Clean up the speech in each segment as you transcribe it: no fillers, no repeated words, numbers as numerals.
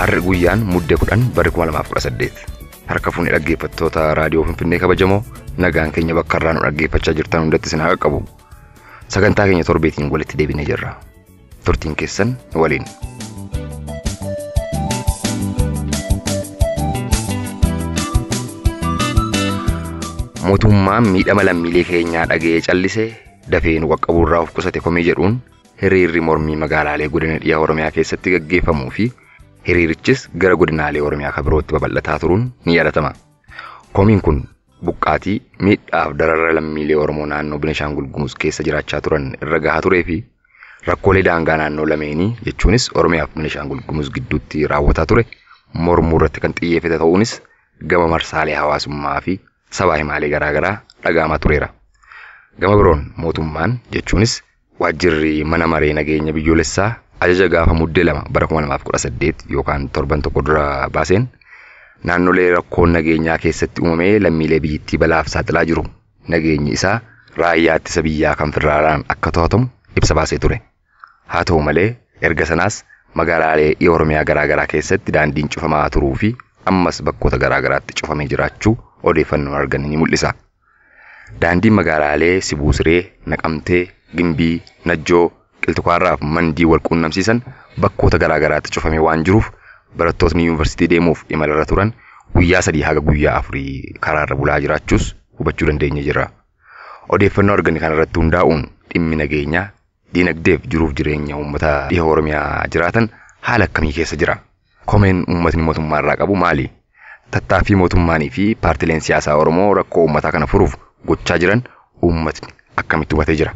Har'a guyyaan Muddee 10 bara 2018. Harka fuunee dhaggeeffattoota raadiyoo Finfinnee kabajamoo nagaan keenya bakka irraa nu dhaggeeffachaa jirtan hundatti isin haa qaqqabu. Sagantaa keenya torbeetiin walitti deebinee jirra. Turtiin keessan nu waliin. Mootummaan miidhama lammiilee keenyaa dhaga'ee callise dafee nu qaqqabuu irraa of qusate komii jedhuun hiriirri mormii magaalaalee godina dhiyaa Oromiyaa keessatti gaggeeffamuu fi hiriirichis gara godinaalee Oromiyaa kan birootti babal'ataa turuun ni yaadatama. Komiin kun buqqaatii miidhaaf darara lammiilee Oromoo naannoo Benishaangul Gumuz keessa jiraachaa turan irra gahaa turee fi rakkoolee daangaa naannoo lameenii jechuunis Oromiyaa fi Benishaangul Gumuz gidduutti raawwataa ture mormuu irratti kan xiyyeeffate ta'uunis gama marsaalee hawaasummaa fi sabaa himaalee garaagaraa dhaga'amaa tureera. Gama biroon mootummaan jechuunis waajjirri mana maree nageenya biyyoolessaa ajaja gaafa Muddee 2 bara 2018 yookaan torban tokko dura baaseen naannolee rakkoon nageenyaa keessatti uumamee lammiilee biyyattii balaaf saaxilaa jiru nageenyi isaa raayyaa ittisa biyyaa kan federaalaan akka to'atamu ibsa baasee ture. Haa ta'u malee erga sanaas magaalaalee dhiha Oromiyaa garaagaraa keessatti daandiin cufamaa turuu fi ammas bakkoota garaagaraatti cufamee jiraachuu odeeffannoon arganne ni mul'isa. Daandiin magaalaalee Sibuu Siree, Naqamtee, Gimbii, Najjoo, Qilxukaarraa fi Mandii wal quunnamsiisan bakkoota garaagaraatti cufamee waan jiruuf barattootni yuunivarsiitii deemuuf imalarra turan guyyaa 3 haga guyyaa 4 karaarra bulaa jiraachuus hubachuu dandeenye jirra. Odeeffannoo arganne kanarratti hundaa'uun dhimmi nageenyaa, diinagdeef jiruuf jireenya uummata dhiha Oromiyaa jiraatan haala akkamii keessa jira? Komeen uummatni mootummaa irraa qabu maali? Tattaaffii mootummaanii fi paartileen siyaasaa Oromoo rakkoo uummataa kana furuuf gochaa jiran uummatni akkamitti hubatee jira?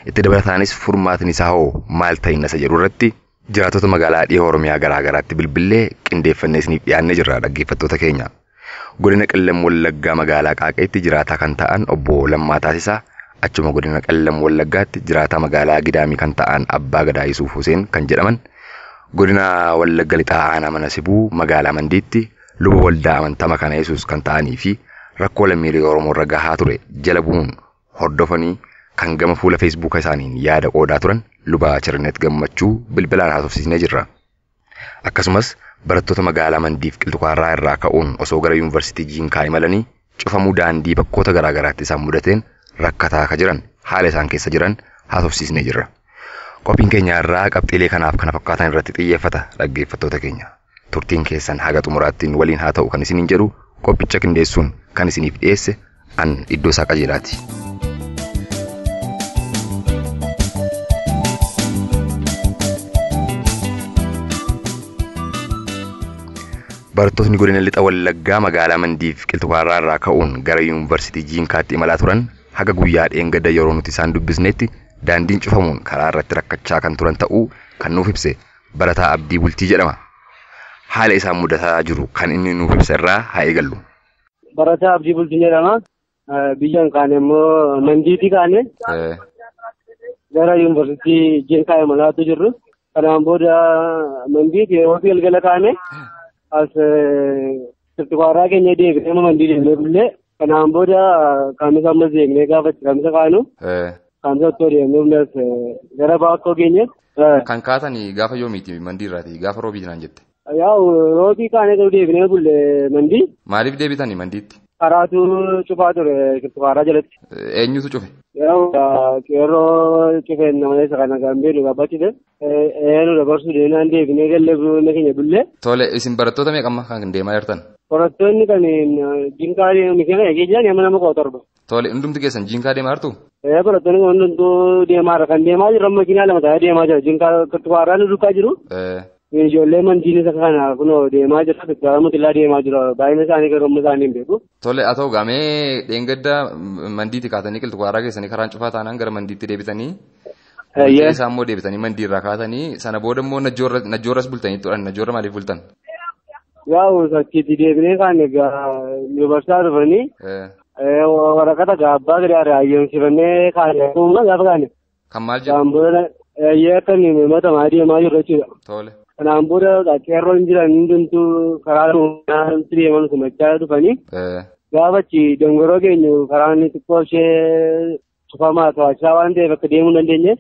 Itti dabalataanis furmaatni isaa hoo maal ta'inna isa jedhu irratti jiraattota magaalaa dhiha Oromiyaa garaagaraatti bilbillee qindeeffannee isiniif dhiyaannee jirra dhaggeeffattoota keenya. Godina Qellem Wallaggaa magaalaa Qaaqeetti jiraataa kan ta'an obbo Lammaa Taasisaa, achuma godina Qellem Wallaggaatti jiraataa magaalaa Gidaamii kan ta'an Abbaa Gadaa Yusuuf Huseen kan jedhaman, godina Wallagga Lixaa Aanaa Mana Sibuu magaalaa Mandiitti luba waldaa amantaa Makaana Yesuus kan ta'anii fi rakkoo lammiilee Oromoo irra gahaa ture jala bu'uun hordofanii kan gama fuula Feesbuuka isaaniin yaada qoodaa turan luba Cherinet Gammachuu bilbilaan haasofsiisnee jirra. Akkasumas barattoota magaalaa Mandiif Qilxukaarraa irraa ka'uun osoo gara yuunivarsiitii Jiinkaa imalanii cufamuu daandii bakkoota garaagaraatti isaan mudateen rakkataa akka jiran haala isaan keessa jiran haasofsiisnee jirra. Qophiin keenya irraa qabxiilee kanaaf kana fakkaatan irratti xiyyeeffata dhaggeeffattoota keenya. Turtiin keessan haga xumuraattiin waliin haa ta'u kan isiniin jedhu qophicha qindeessuun kan isiniif dhiyeesse an iddoo isaa qajeelaati. Barattootni godina Lixa Wallaggaa magaalaa Mandiif Qilxukaarraa irraa ka'uun gara yuunivarsiitii Jiinkaatti imalaa turan haga guyyaa dheengadda yeroo nuti isaan dubbisnetti daandiin cufamuun karaa irratti rakkachaa kan turan ta'uu kan nuuf ibse barataa Abdii Bultii jedhama. Haala isaan mudataa jiru kan inni nuuf ibse irraa haa eegallu. Barataa Abdii Bultii jedhama. Biyyaan kaane immoo Mandiitii kaane gara yuunivarsiitii Jiinkaa imalaatu jirru. Kanaan booda Mandiitii yeroo galgala kaane as Qilxukaarraa keenya deebinee Mandii deemnee bullee kanaan booda kaamisa ammas deemnee gaafa kaamisa kaanu kaamisa otoo deemnee as gara baakkoo geenye. Kan kaatanii gaafa yoomiiti Mandii irraati gaafa roobii naan jette? Yaa'u roobii kaanee ta'uu deebinee bullee Mandii. Maaliif deebitanii Mandiitti? Karaatu cufaa ture Qilxukaarraa jalatti. Eenyutu cufe? Yaa'u qeerroo cufeen nama isa kana kan beeknu gaabbachise. Eenyu dabarsuu deemnaan deebinee gallee buna keenya bullee. Tole isin barattoota meeqa amma kan deemaa jirtan? Barattoonni kan Jiinkaa deemu keenya eegee jiran nama 17. Tole hundumti keessan Jiinkaa deemaa jirtu? Barattoonni kun hundumtuu deemaa jira. Kan deemaa jiran makiinaa lama ta'ee deemaa jira. Jiinkaa Qilxukaarraa nu duukaa jiru. Ijoollee Mandiin isa kana kunoo deemaa jira. Qilxukaarraa Mutillaa deemaa jira. Baay'ina isaanii garuu amma isaanii hin beeku. Tole haa ta'u gaamee dheengadda Mandiitti kaatanii Qilxukaarraa keessanii karaan cufaa taanaan gara Mandiitti deebitanii isaan immoo deebitanii Mandii irraa kaatanii sana booda immoo Najjoorras bultanii turan. Najjoorra maaliif bultan? Yaa'u achitti deebinee kaan egaa yuunivarsiitii dhufanii waraqata gaabbaa gadaadha ayyoomsifannee kaane akkuma gaafa kaane. Kan maal jedhu? Kan booda akka inni matamaa deemaa jirru jechuudha. Tole. Kanaan booda qeerroon jiran hundumtuu karaa deeman simachaa dhufanii gaafa achi dongoroo geenyu karaan xiqqoo ishee cufamaa to'achaa waan ta'eef akka deemuu hin dandeenye.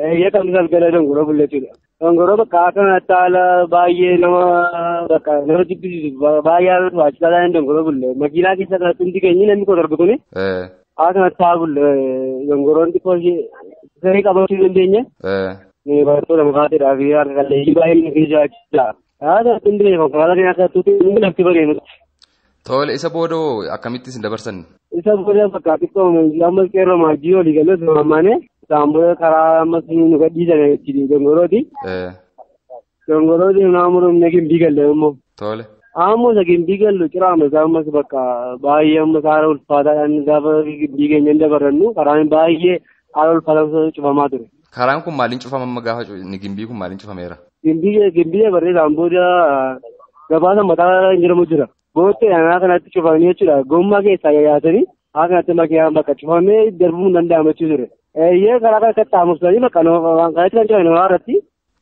Eeyyee kan galgala dongoroo bulle jechuudha. Dongoroo bakka akkanatti haala baay'ee nama bakka nama jibbisiisu baay'ee haala barbaachisaadhaan dongoroo bulle. Makiinaa keessa kanatti hundi keenya namni koo darbu kuni. Akkanatti haa bulle dongoroon xiqqoo sirrii qabachuu dandeenya. Barattoota mukaateedhaa fi harka qalleeyyii baay'ee nu keessa jira. Haala hundi keenya konkolaataa keenya akka tuuti lafti bareedu. Tole isa booda akkamitti isin dabarsan? Isa booda bakka xiqqoo ammas qeerroo maajii olii galee mammaane isaan booda karaa ammas nu gadhiisan jechuudha dongorooti. Dongorooti nama murumne gimbii galle immoo. Tole. Ammoo isa gimbii gallu ciraama isaa ammas bakka baay'ee ammas haala ulfaataadhaan gaafa gimbii keenya hin dabarannu karaan baay'ee haala ulfaataan cufamaa ture. Karaan kun maaliin cufama amma gaafa gimbii kun maaliin cufameera? Gimbii dabarree isaan booda gabaasa mataa hin jedhamu jira. Boottee aanaa kanatti cufanii jechuudha. Gommaa keessaa yaasanii haa kanatti makiinaan bakka cufamee darbuu hin danda'amu ture. Eeyyee karaa kana qaxxaamursanii bakka waan kanatti kan cufame namaa irratti.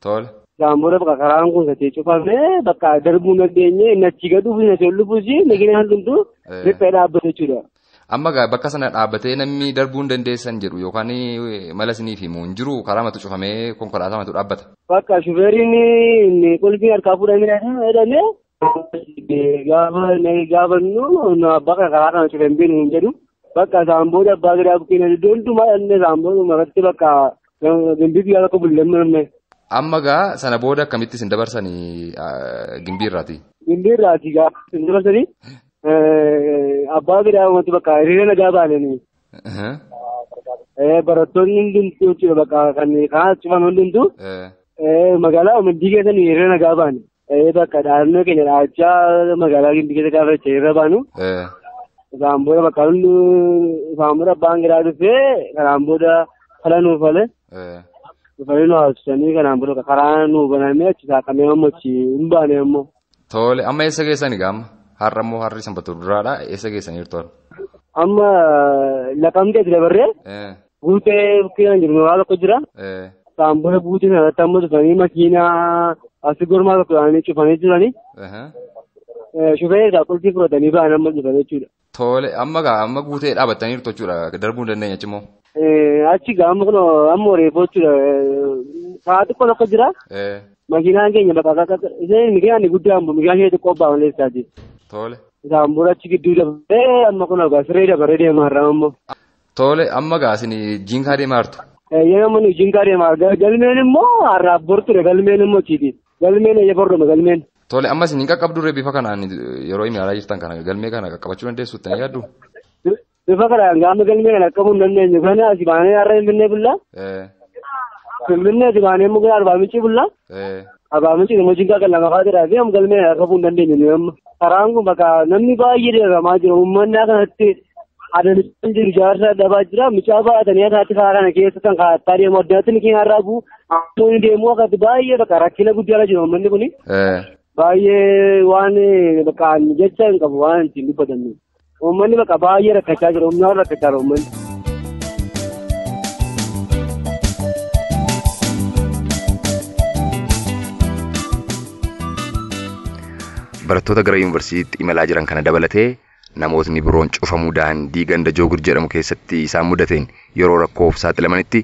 Tole. Isaan booda bakka karaan kun satee cufamee bakka darbuu hin dandeenye inni achii gad dhufuus inni achii ol dhufuus makiinaan hundumtuu riphee dhaabbate jechuudha. Amma bakka sana dhaabbatee namni darbuu hin dandeessan jedhu yookaan mala isiniif himu hin jiru karaa matu cufamee konkolaataa matu dhaabbata. Bakka shufeeriin inni qulfii harkaa fuudhamee jedhamee gaafa nu bakka karaa kana cufee hin beeknu hin jedhu bakka isaan booda abbaa gadaa bukkeen iddoo hundumaa dhalli isaan booda irratti bakka gimbii biyyaa tokko bullee. Amma gaa sana booda akkamitti isin dabarsanii gimbii irraati? Gimbii irraati gaa isin dabarsanii abbaa gadaa wanti bakka hiriira nagaa baananii. Barattoonni hundumtuu jechuudha bakka kan kanas cufan hundumtuu magaalaa Mandii keessa hiriira nagaa baane. Bakka dhaabnoo keenya dhaabachaa magaalaa Gimbii keessa gaafa hiriira baanu. Isaan booda bakka isaan booda abbaan gadaa dhufee kanaan booda fala nuuf fale. Dhufanii nu haasofsanii kanaan booda karaa nu banamee achi saaqamee ammoo achi hin baane ammoo. Tole amma eessa geessani gaama? Har'a immoo harri sanbata duraadha. Eessa geessaniirtu har'a? Amma laqamtee dabarree guutee bukkee jiru mooraa tokko jira. Isaan booda guutee sanatti ammoo dhufanii makiinaa asii gormaa tokko isaanii cufanii jiranii. Shufeerri irraa qulfii fudhatanii ba'an amma dhufan jechuudha. Tole amma gaa amma guutee dhaabattaniirtu jechuudha darbuu hin dandeenye achi immoo. Achi gaa amma kun amma oreeffoo jechuudha. Karaa xiqqoo tokko jira. Makiinaan keenya bakka isheen makiinaan guddaa ammoo makiinaan ishee xiqqoo ba'an leessaati. Tole. Isaan booda achi gidduu dabaree amma kun egaa siree dabaree deemaa irraa ammoo. Tole amma gaa isin jiinkaa deemaa jirtu. Yeroo ammoo jiinkaa deemaa galmeen immoo har'aaf bor ture galmeen immoo ciiti. Galmeen eeyya bordoma galmeen. Tole amma isin hin qaqqabdurre bifa kanaan yeroo imalaa jirtan kana galmee kana qaqqabachuu dandeessu itti yaaddu? Bifa kanaan gaafa galmee kana qaqqabuu hin dandeenyu kana asii baanee har'a Finfinnee bullaa. Finfinnee asii baanee immoo gara Arbaa Mincii bullaa. Arbaa Mincii immoo Jinkaa kan lama fa'aa fi amma galmee kana qaqqabuu hin dandeenyu nuyi amma. Karaan kun bakka namni baay'ee deemaa jira uummanni kanatti adeemsifamee jiru jaarsa dhabaa jira mucaa baatanii akkanatti karaa kana keessa kan kaa'attaa deemu addaatti ni keenya irraa bu'u ammoo deemu akkatti baay'ee bakka rakkina guddaa jira uummanni kuni. Baay'ee waan bakka jecha hin qabu waan ittiin dubbatannu. Uummanni bakka baay'ee rakkachaa jira humnaan rakkachaa jira uummanni. Barattoota gara yuunivarsiitiitti imalaa jiran kana dabalatee namootni biroon cufamuu daandii ganda Joogir jedhamu keessatti isaan mudateen yeroo rakkoof saaxilamanitti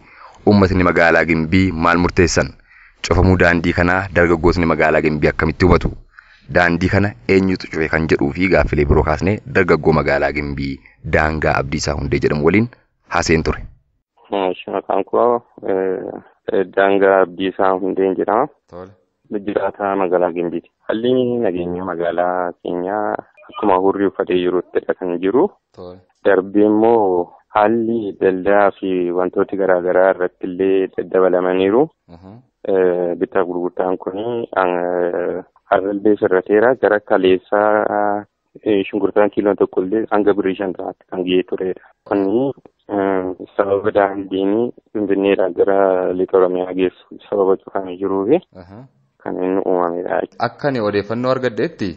uummatni magaalaa Gimbii maal murteessan? Cufamuu daandii kanaa dargaggootni magaalaa Gimbii akkamitti hubatu? Daandii kana eenyutu cufe kan jedhuu fi gaaffilee biroo kaasnee dargaggoo magaalaa Gimbii Daangaa Abdiisaa Hundee jedhamu waliin haaseen ture. Maqaan koo Daangaa Abdiisaa Hundeen jedhama. Jiraataa magaalaa Gimbiiti. Haalli nageenya magaalaa keenyaa akkuma hurrii uffatee jiruttidha kan jiru. Darbee immoo haalli daldalaa fi wantooti garaagaraa irratti illee daddabalamaniiru. Bittaa gurgurtaan kun har'allee sirrateera. Gara kaleessaa shunkurtaan kiiloon tokko illee hanga birrii 50tti kan ga'ee turedha. Kuni sababa daandiin Finfinneedhaa gara lixa Oromiyaa geessu sababa cufamee jiruufi kan inni uumamedha. Akka ani odeeffannoo argadheetti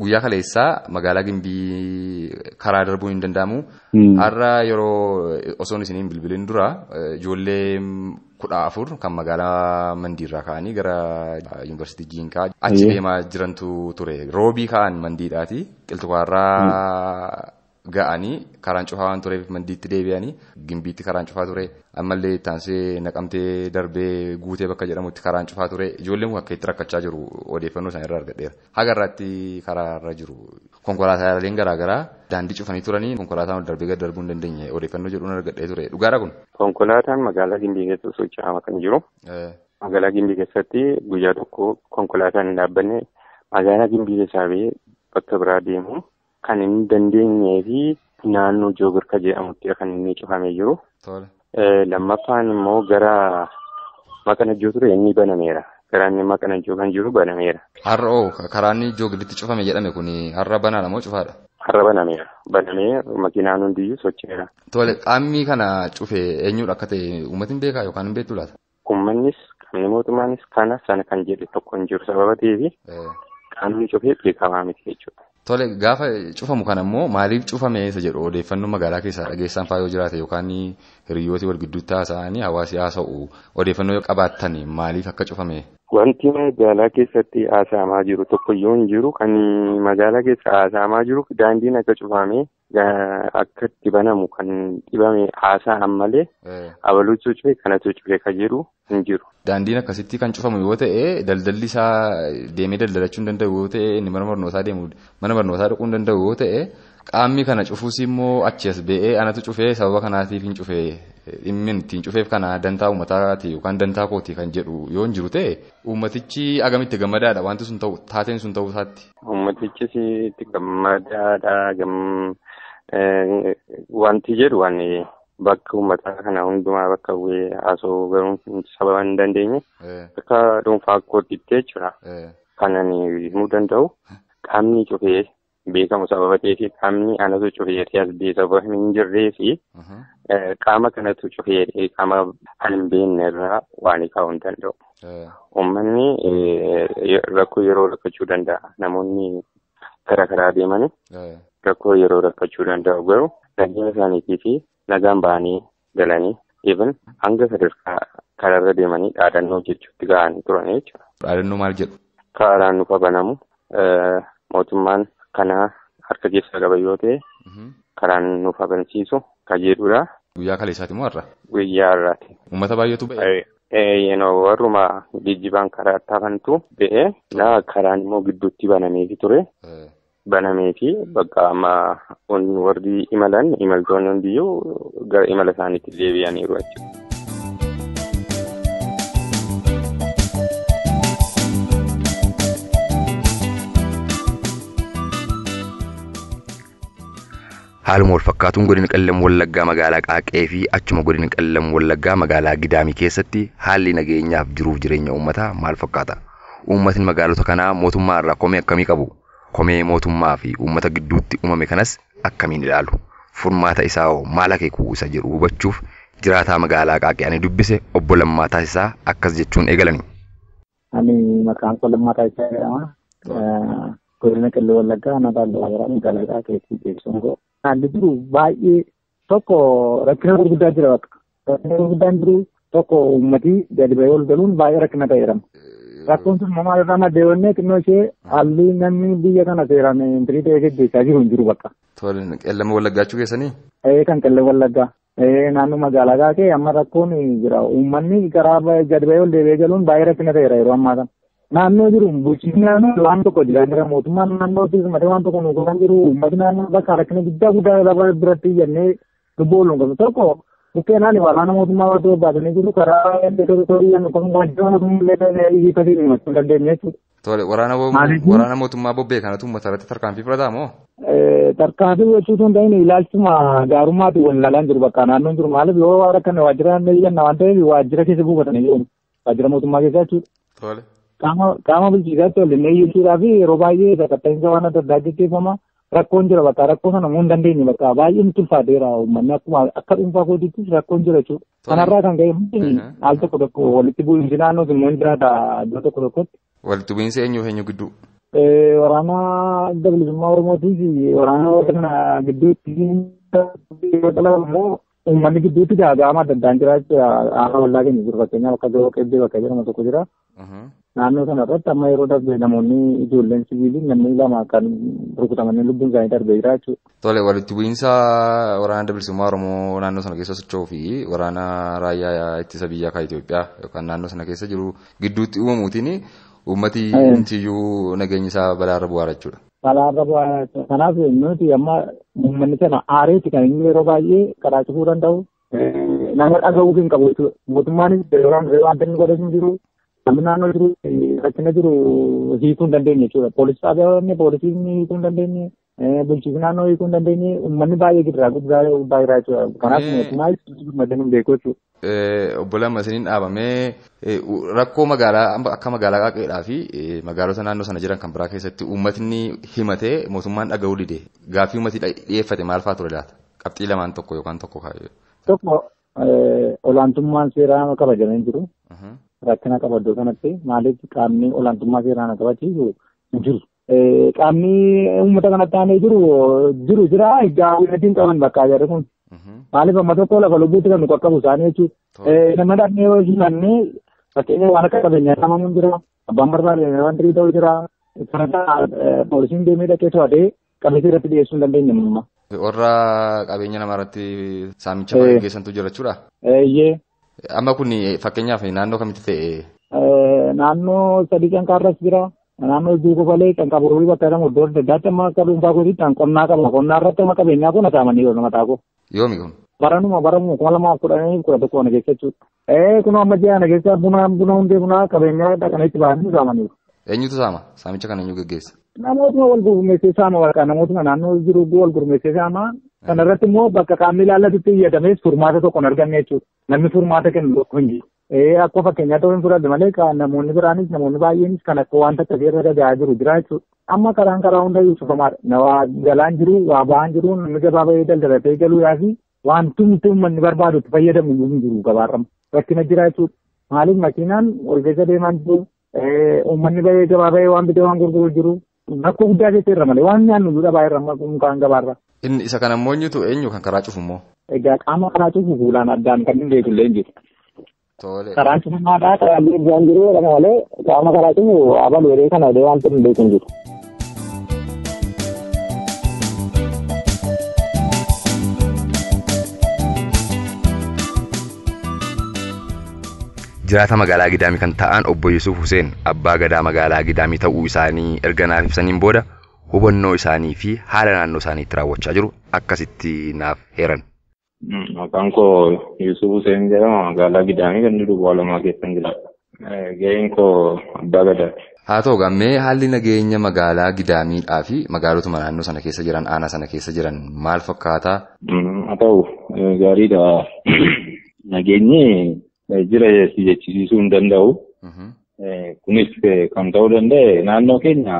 guyyaa kaleessaa magaalaa Gimbii karaa darbuun hin danda'amu. Har'a yeroo osoon isiniin bilbilin dura ijoollee 14 kan magaalaa Mandiirraa ka'anii gara yuunivarsiitii Jiinkaa achi deemaa jirantu ture. Roobii ka'an Mandiidhaati. Qilxukaarraa ga'anii karaan cufaa waan tureef Mandiitti deebi'anii Gimbiitti karaan cufaa ture ammallee ittaansee Naqamtee darbee Guutee bakka jedhamutti karaan cufaa ture ijoolleen kun akka itti rakkachaa jiru odeeffannoo isaan irraa argadheera. Haga irraatti karaarra jiru konkolaataaleen garaagaraa daandii cufanii turanii konkolaataan ol darbee gad darbuu hin dandeenye odeeffannoo jedhuun argadhee ture dhugaadha kun. Konkolaataan magaalaa Gimbii keessa socho'aa kan jiru. Magaalaa Gimbii keessatti guyyaa tokko konkolaataan hin dhaabbanne magaalaa Gimbii keessaa ba'ee bakka biraa deemu kan hin dandeenyee fi naannoo Joogirka jedhamutti kan inni cufamee jiru. Lammaffaan immoo gara Maqanajjoo ture inni banameera. Karaan inni Maqanajjoo kan jiru banameera. Har'a oo karaan Joogirritti cufame jedhame kun har'a banaadha moo cufaadha? Har'a banameera. Banamee makiinaan hundiyyuu socho'eera. Tole qaamni kana cufe eenyudha akka ta'e uummatni beekaa yookaan hin beektu laata? Uummannis qaamni mootummaanis kana sana kan jedhe tokko hin jiru sababa ta'eef qaamni cufee beekamaa miti jechuudha. Tole gaafa cufamu kana immoo maaliif cufame isa jedhu odeeffannoo magaalaa keessaa dhageessaan faa yoo jiraate yookaan hiriyooti wal gidduutti haasa'anii hawaasi haasa'u odeeffannoo qabaattan maaliif akka cufame? Wanti magaalaa keessatti haasa'amaa jiru tokkoyyuu hin jiru. Kan magaalaa keessa haasa'amaa jiru daandiin akka cufame akka itti banamu kan dhibame haasa'an malee abaluutu cufe kanatu cufe kan jedhu hin jiru. Daandiin akkasitti kan cufamu yoo ta'e daldalli isaa deemee daldalachuu hin danda'u yoo ta'e inni mana barnootaa deemu mana barnootaa dhaquu hin danda'u yoo ta'e qaamni kana cufuus immoo achi as ba'ee anatu cufee sababa kanaatiif hin cufee dhimmi ittiin cufeef kana dantaa uummataati yookaan dantaa kooti kan jedhu yoo hin jiru ta'e uummatichi agamitti gammadaadha wanti sun ta'u taateen sun ta'uu isaatti. Uummatichis itti gammadaadha wanti jedhu waan bakka uummataa kana hundumaa bakka bu'ee haasa'uu garuu sababa hin dandeenye akka dhuunfaa kootiitti jechuudha. Kan ani himuu danda'u qaamni cufee beekamu sababa ta'eef qaamni anatu cufee as ba'ee sababa hin jirree fi qaama kanatu cufee qaama ani hin beekne irraa waan kaa'uu hin danda'u. Uummanni rakkoo yeroo rakkachuu danda'a. Namoonni karaa karaa deemanii rakkoo yeroo rakkachuu danda'u garuu nageenya isaaniitii fi nagaan ba'anii galanii even hanga sadarkaa karaarra deemanii dhaadannoo jechuutti ga'anii turan jechuudha. Dhaadannoo maal jedhu? Karaan nuuf banamu mootummaan kana harka keessaa qaba yoo ta'e karaan nuuf bansiisu kan jedhudha. Guyyaa kaleessaati moo har'a? Guyyaa har'aati. Uummata baay'eetu ba'e? Warruma geejjibaan karaa taafantu ba'e karaan immoo gidduutti banameefi ture. Banameefi bakka amma warri imalan imaltoonni hundiyyuu gara imala isaaniitti deebi'aniiru jechuudha. Haaluma wal fakkaatuun godina Qellem Wallaggaa magaalaa Qaaqee fi achuma godina Qellem Wallaggaa magaalaa Gidaamii keessatti haalli nageenyaaf jiruuf jireenya uummataa maal fakkaata? Uummatni magaalota kanaa mootummaa irraa komee akkamii qabu? Komee mootummaa fi uummata gidduutti uumame kanas akkamiin ilaalu? Furmaata isaa hoo maal akeekuu isa jedhu hubachuuf jiraataa magaalaa Qaaqee ani dubbise obbo Lammaa Taasisaa akkas jechuun eegalani. Ani maqaan koo Lammaa Taasisaa jedhama. Godina Qellem Wallaggaa aanaa magaalaa Qaaqeetti beeksisuun koo. Haalli jiru baay'ee tokko rakkina gurguddaa jira bakka. Rakkina gurguddaan jiru tokko uummati gadi ba'ee ol galuun baay'ee rakkina ta'eera. Rakkoon sun maal irraa madda yoo xinnoo ishee haalli namni biyya kana seeraan intirii ta'ee geggeessaa jiru hin jiru bakka. Tole Qellem Wallaggaachuu keessanii? Kan Qellem Wallaggaa. Naannoo magaalaa Qaaqee amma rakkoon jira. Uummanni karaa gadi ba'ee ol deebi'ee galuun baay'ee rakkina ta'eera yeroo ammaa kana. Naannoo jiru bulchiinsi naannoo waan tokko jira jira mootummaan naannootis malee waan tokko nu godhan jiru uummatni naannoo bakka rakkina guddaa guddaa lafa biratti jennee lubbuu ooluun qabnu tokko bukkee naani waraana mootummaa warra bobbaasanii jiru karaa kun waajjira mootummaa illee ifatee himachuu hin dandeenye jechuudha. Tole waraana mootummaa bobbee kanatu uummata irratti tarkaanfii fudhataa moo? Tarkaanfii gochuu osoo hin ta'in ilaalchuma gaarummaatti wal ilaalaan jiru bakka naannoon jiru maaliif yoo waan akkana waajjira jenna waan ta'eef waajjira keessa buufatanii jiru waajjira mootummaa keessa jechuudha. Tole. Qaama bulchiisaatti ol inni iyyuudhaa fi yeroo baay'ee sakatta'insa waan adda addaa gaggeeffama rakkoon jira bakka rakkoo sana immoo hin dandeenye bakka baay'ee nutti ulfaateera uummanni akkuma akka dhuunfaa kootiittis rakkoon jira jechuudha. Kanarraa kan ka'e al tokko tokko walitti bu'iinsi naannoo immoo hin jiraata iddoo tokko tokkotti. Walitti bu'iinsi eenyu eenyu gidduu? Waraana adda bilisummaa Oromootii fi waraana warra kana gidduutti yoo dhalamu immoo uummanni gidduutti gaaga'ama adda addaan jira jechuudha. Aanaa wallaa keenya jiru fakkeenyaaf akka Gaboo Qebbee bakka jedhamu tokko jira. Naannoo sana irratti amma yeroo darbe namoonni ijoolleen siviilii namni lama kan rukutamanii lubbuun isaanii darbee jira jechuudha. Tole, walitti bu'iinsa waraana Adda Bilisummaa Oromoo naannoo sana keessa socho'uu fi waraana raayyaa ittisa biyyaa kan Itoophiyaa yookaan naannoo sana keessa jiru gidduutti uumamuutiin uummati intiyyuu nageenyi isaa balaarra bu'aara jechuudha. Balaarra bu'aara jechuudha. Kanaaf nuti amma uummanni sana aareeti kan inni yeroo baay'ee karaa cufuu danda'u. Nama dhaga'uuf hin qabu jechuudha. Mootummaanis wanta inni godhatu hin jiru. Namni naannoo jiru rakkina jiru hiikuu hin dandeenye jechuudha. Poolisii xaabiyaawwan poolisiin hiikuu hin dandeenye, bulchiinsi naannoo hiikuu hin dandeenye, uummanni baay'ee gidiraa guddaa baay'ee jechuudha. Kanaaf mootummaa madda hin beeku jechuudha. Obbo Lamma isiniin dhaabamee rakkoo magaalaa akka magaalaa Qaaqeedhaa fi magaalota naannoo sana jiran kan biraa keessatti uummatni himatee mootummaan dhaga'uu dide gaaffii uummatni dhiyeeffate maal fa'aa ture laata? Qabxii lamaan tokko yookaan tokko kaayyoo. Tokko olaantummaan seeraa kabajamee jiru. Rakkina qaba iddoo kanatti maaliif qaamni olaantummaa seeraa kabachiisu hin jiru. Qaamni uummata kanatti aanee jiru jira gaawwiin qaban bakka agarre kun. Maaliif amma tokko lafa lubbuutti kan nu qaqqabu isaanii jechuudha. Nama dhaqnee yoo himanne fakkeenya waan akka qabeenyaa saamamuun jira. Abbaan barbaade waan tirii ta'u jira. Kana poolisiin deemee dhaqee to'atee qabeessa irratti dhiyeessuu hin dandeenye amma. Warra qabeenya namaa irratti saamicha geggeessantu jira jechuudha. Eeyyee. Amma kun fakkeenyaaf naannoo kamitti ta'e? Naannoo sadii canqaarras jira. Naannoo Duukofalee canqaa bakka jedhamu iddoo adda addaatti amma akka dhuunfaa kootiitti an qonnaa qaba. Qonnaa irratti amma qabeenyaa kun saamanii yeroo mataa koo. Yoomi kun? Baranuma 2010 11 ana keessa jechuudha. Kun amma ji'a ana keessa buna hundee bunaa qabeenyaa dhaqanii itti bahanii saamaniiru. Eenyutu saama? Saamicha kana eenyu geggeessa? Namootuma wal gurmeessee saama bakka namootuma naannoo jiru wal gurmeessee saama. Kana irratti immoo bakka qaamni ilaallatutti iyyatamees furmaata tokko hin arganne jechuudha. Namni furmaata kennu tokko hin jiru. Akkuma fakkeenyaa ta'uu hin fudhadhe malee namoonni biraanis namoonni baay'eenis kan akka wanta akkasii irra gahaa jiru jira jechuudha. Amma karaan karaa hundayyuu cufamaadha. Waa galaan jiru, waa ba'aan jiru, namni gabaa bahee daldalatee galuudhaa fi wantumti uummanni barbaadu itti fayyadamu hin jiru gabaarra. Rakkina jira jechuudha. Maaliif makiinaan ol keessa deemaa jiru, uummanni bahee gabaa bahee waan bitee waan gurguru jiru. Rakkoo guddaa keessa irra malee waan nyaannu duudha baay'ee irra kan gabaarra. Inni isa kana immoo eenyutu eenyu kan karaa cufu immoo? Egaa qaama karaa cufu fuulaan addaan kan hin beeku illee hin jiru. Tole. Karaan cufamaadhaa karaan waan jiru jedhama malee qaama karaa cufu abalu jedhee kana jedhee waan hin beeku hin jiru. Jiraata magaalaa Gidaamii kan ta'an obbo Yusuf Hussein abbaa gadaa magaalaa Gidaamii ta'uu isaanii erga naaf ibsaniin booda hubannoo isaanii fi haala naannoo isaaniitti raawwachaa jiru akkasitti naaf heeran. Maqaan koo Yusuf Hussein jedhama. Magaalaa Gidaamii kan duwwaa lamaa keessan jiraadha. Gaheen koo abbaa gadaati. Haa ta'u gammee haalli nageenya magaalaa Gidaamiidhaa fi magaalotuma naannoo sana keessa jiran aanaa sana keessa jiran maal fakkaata? Haa ta'u gaariidha. Nageenyi jira jechisiisuu hin danda'u. Kunis kan ta'uu danda'e naannoo keenya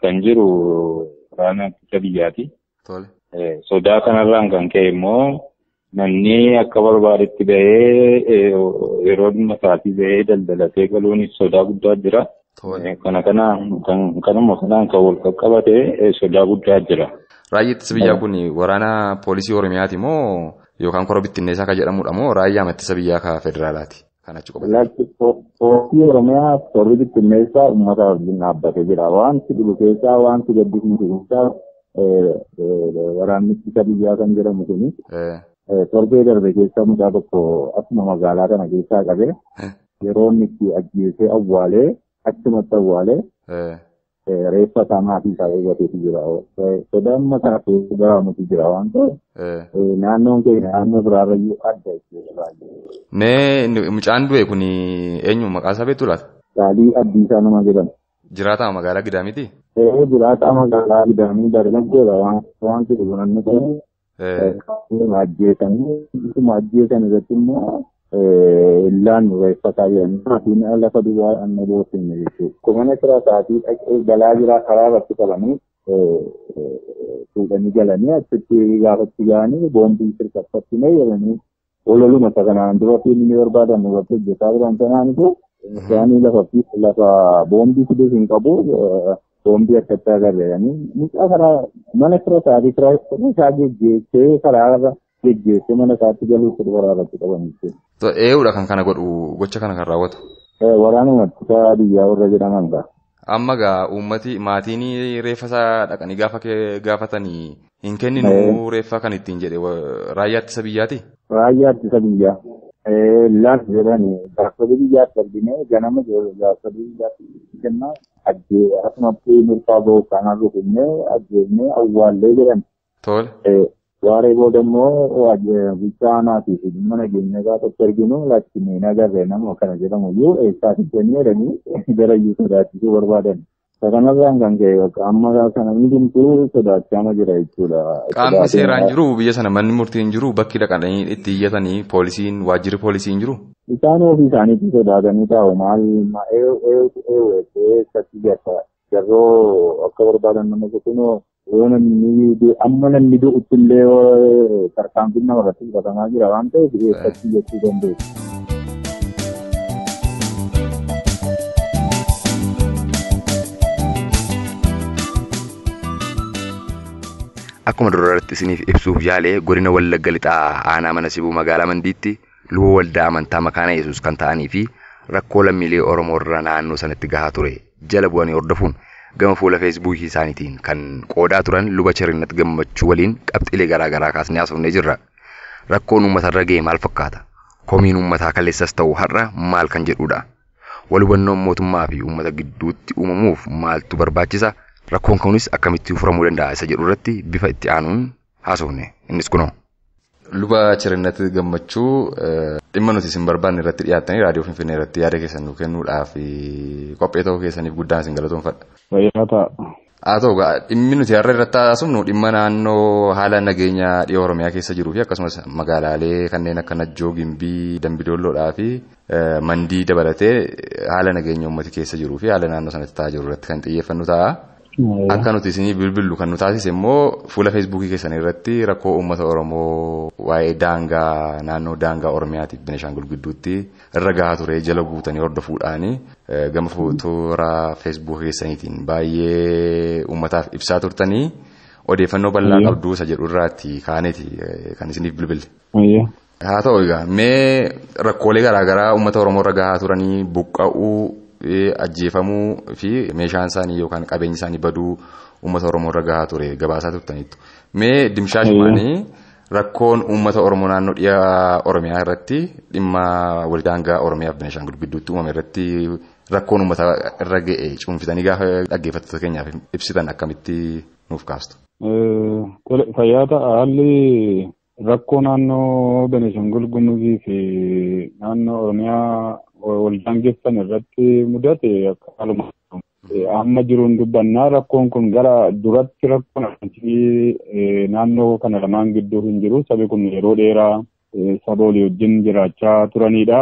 kan jiru waraana ittisa biyyaati. Sodaa kanarraan kan ka'e immoo namni akka barbaadetti bahee yeroo dhimma isaatii bahee daldalatee galuunis sodaa guddaa jira. Kanuma kanaan kan wal qaqqabate sodaa guddaa jira. Raayyaa ittisa biyyaa kun waraana poolisii Oromiyaati moo yookaan kora bittinneessaa kan jedhamudha moo raayyaa ittisa biyyaa kan federaalaati? Kan achi qophaa'e. Lakki poolisii Oromiyaa korri bittinneessaa uummata wajjin dhaabbatee jira. Wanti dhibu keessaa wanti gaddisiisu keessaa waraanni ittisa biyyaa kan jedhamu kuni torbee darbe keessa mucaa tokko akkuma magaalaa kana keessaa qabee yeroo inni itti ajjeesee awwaalee achumatti awwaalee reeffa isaa maatii isaa eeggateetu jira. Sodaan mataa keessa baraamutu jira waan ta'eef naannoon keenya naannoo biraarrayyuu adda jechuudha baay'ee. Mee mucaan du'e kun eenyu maqaa isaa beektu laata? Saalii Abdiisaa nama jedhama. Jiraataa magaalaa Gidaamiiti? Jiraataa magaalaa Gidaamii dargaggoodha waan jedhu namni kun. Ajjeesanii isuma ajjeesan irratti immoo illaan reeffa isaa jedhanii maatiin lafa duwwaa amma boosine jechuudha. Kumana fira isaatii dhaqee galaa jira karaa irratti qabanii fuudhanii galanii achitti gaafatti ga'anii boombii sirkaffattinee jedhanii ololuma isa kanaan dura fiilmii barbaadan irratti hojjetaa turan sanaanitu isaanii lafa boombii fiduuf hin qabu boombii akkatti agarreeranii mucaa karaa mana fira isaatii fira isaa geggeessee karaa irra geggeessee mana isaatti galuuf karaa irratti qaban jechuudha. Eeyyuudha kan kana godhu gocha kana kan raawwatu. Waraanuma ittisa biyyaa warra jedhaman ga'a. Amma gaa uummati maatiin reeffa isaa dhaqanii gaafa gaafatanii hin kenninu reeffa kan ittiin jedhe raayyaa ittisa biyyaati? Raayyaa ittisa biyyaa. Laaf jedhani gaafsolii biyyaatti argine ganama gaafsolii biyyaatti kennaa ajjee asumatti mirgaa ba'u kanaan rukunnee ajjeefnee awwaallee jedhan. Tole. Waaree booda immoo bulchaa aanaatii fi dhimma nageenya gaafatti arginu lakkinee nagarree nama kana jedhamu iyyuu eessaa fiddanii jedhanii gara iyyuu sodaachisuu barbaadan. Kanarraan kan ka'e amma kana hundumtuu sodaachaa jira jechuudha. Qaamni seeraan jiru biyya sana manni murtii hin jiru bakki dhaqanii itti iyyatanii poolisiin waajjirri poolisii hin jiru. Isaan ofii isaaniitti sodaatanii taa'u maal eessatti gata yeroo akka barbaadan nama kunoo yoo namni amma namni du'utti illee tarkaanfiin nama irratti fudhatamaa jira waan ta'eef eessatti jechuu danda'u. Akkuma duratti isiniif ibsuuf yaalee godina Wallagga Lixaa aanaa mana sibuu magaalaa Mandiitti luba waldaa amantaa Makaana Yesuus kan ta'anii fi rakkoo lammiilee Oromoo irra naannoo sanatti gahaa ture jala bu'anii hordofuun gama fuula feesbuukii isaaniitiin kan qoodaa turan luba Cherinnat Gammachuu waliin qabxiilee garaa garaa kaasnee haasofnee jirra. Rakkoon uummatarra ga'e maal fakkaata? Komiin uummataa kaleessas ta'u har'a maal kan jedhudha? Wal hubannoon mootummaa fi uummata gidduutti uumamuuf maaltu barbaachisa? Rakkoon kunis akkamitti furamuu danda'a isa jedhu irratti bifa itti aanuun haasofne. Innis kunoo. Luba Cherinnat Gammachuu dhimma nuti isin barbaanne irratti dhiyaattanii raadiyoo Finfinnee irratti yaada keessan nu kennuudhaaf qophee ta'uu keessaniif guddaan isin galatoomfadha. Fayyaa ta'a. Haa ta'u dhimmi nuti har'a irratti haasofnu dhimma naannoo haala nageenya dhiyoo Oromiyaa keessa jiruu fi akkasumas magaalaalee kanneen akka Najjoo, Gimbii, Dambidoolloodhaa fi Mandii dabalatee haala nageenya uummati keessa jiruu fi haala naannoo sanatti ta'aa jiru irratti kan xiyyeeffannu ta'a. Akka nuti isinii bilbillu kan nu taasise immoo fuula feesbuukii keessan irratti rakkoo uummata Oromoo waa'ee daangaa naannoo daangaa Oromiyaatiif Benishaangul gidduutti irra gahaa ture jala buutanii hordofuudhaani gama toora feesbuukii keessaniitiin baay'ee uummataaf ibsaa turtanii odeeffannoo bal'aa qabduu isa jedhu irraatti kaaneeti kan isiniif bilbille. Haa ta'u egaa mee rakkoolee garaagaraa uummata Oromoo irra gahaa turanii buqqa'uu ajjeefamuu fi meeshaan isaanii yookaan qabeenyi isaanii baduu uummata Oromoo irra gahaa ture gabaasaa turtaniitu. Mee dimshaashumaanii rakkoon uummata Oromoo naannoo dhiya Oromiyaa irratti dhimma waldaangaa Oromiyaa fi Benishaangul gidduutti uumame irratti rakkoon uummata irra ga'e cuunfitanii gaafa dhaggeeffattoota keenyaaf ibsitan akkamitti nuuf kaastu? Fayyaa ta'a haalli rakkoo naannoo Benishaangul Gumuzii fi naannoo Oromiyaa waldaangeessan irratti mudate akkaaluma amma jiruun dubbannaa rakkoon kun gara duratti rakkoon amantii naannoo kana lamaan gidduu hin jiru. Sabi kun yeroo dheeraa saba walii wajjin jiraachaa turanidha.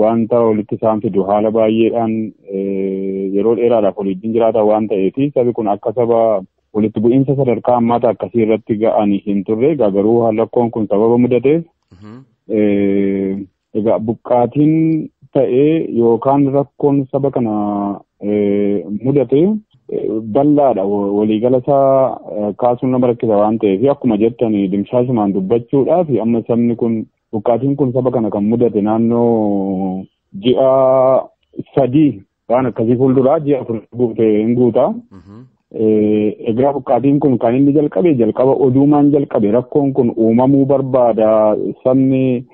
Wanta walitti isaan fidu haala baay'eedhaan yeroo dheeraadhaaf walii wajjin jiraatan waan ta'eef sabi kun akka saba walitti bu'iinsa sadarkaa ammaata akkasii irratti ga'anii hin turre. Egaa garuu rakkoon kun sababa mudateef egaa buqqaatiin ta'ee yookaan rakkoon saba kana mudate bal'aadha. Waliigala isaa kaasuun nama rakkisa waan ta'eef akkuma jettan dimshaashumaan dubbachuudhaaf amma sabni kun buqqaatiin kun saba kana kan mudate naannoo ji'a 3 waan akkasii fuulduraa ji'a 4 guute hin guuta. Egaa buqqaatiin kun kan inni jalqabe jalqaba oduumaan jalqabe rakkoon kun uumamuu barbaada sabni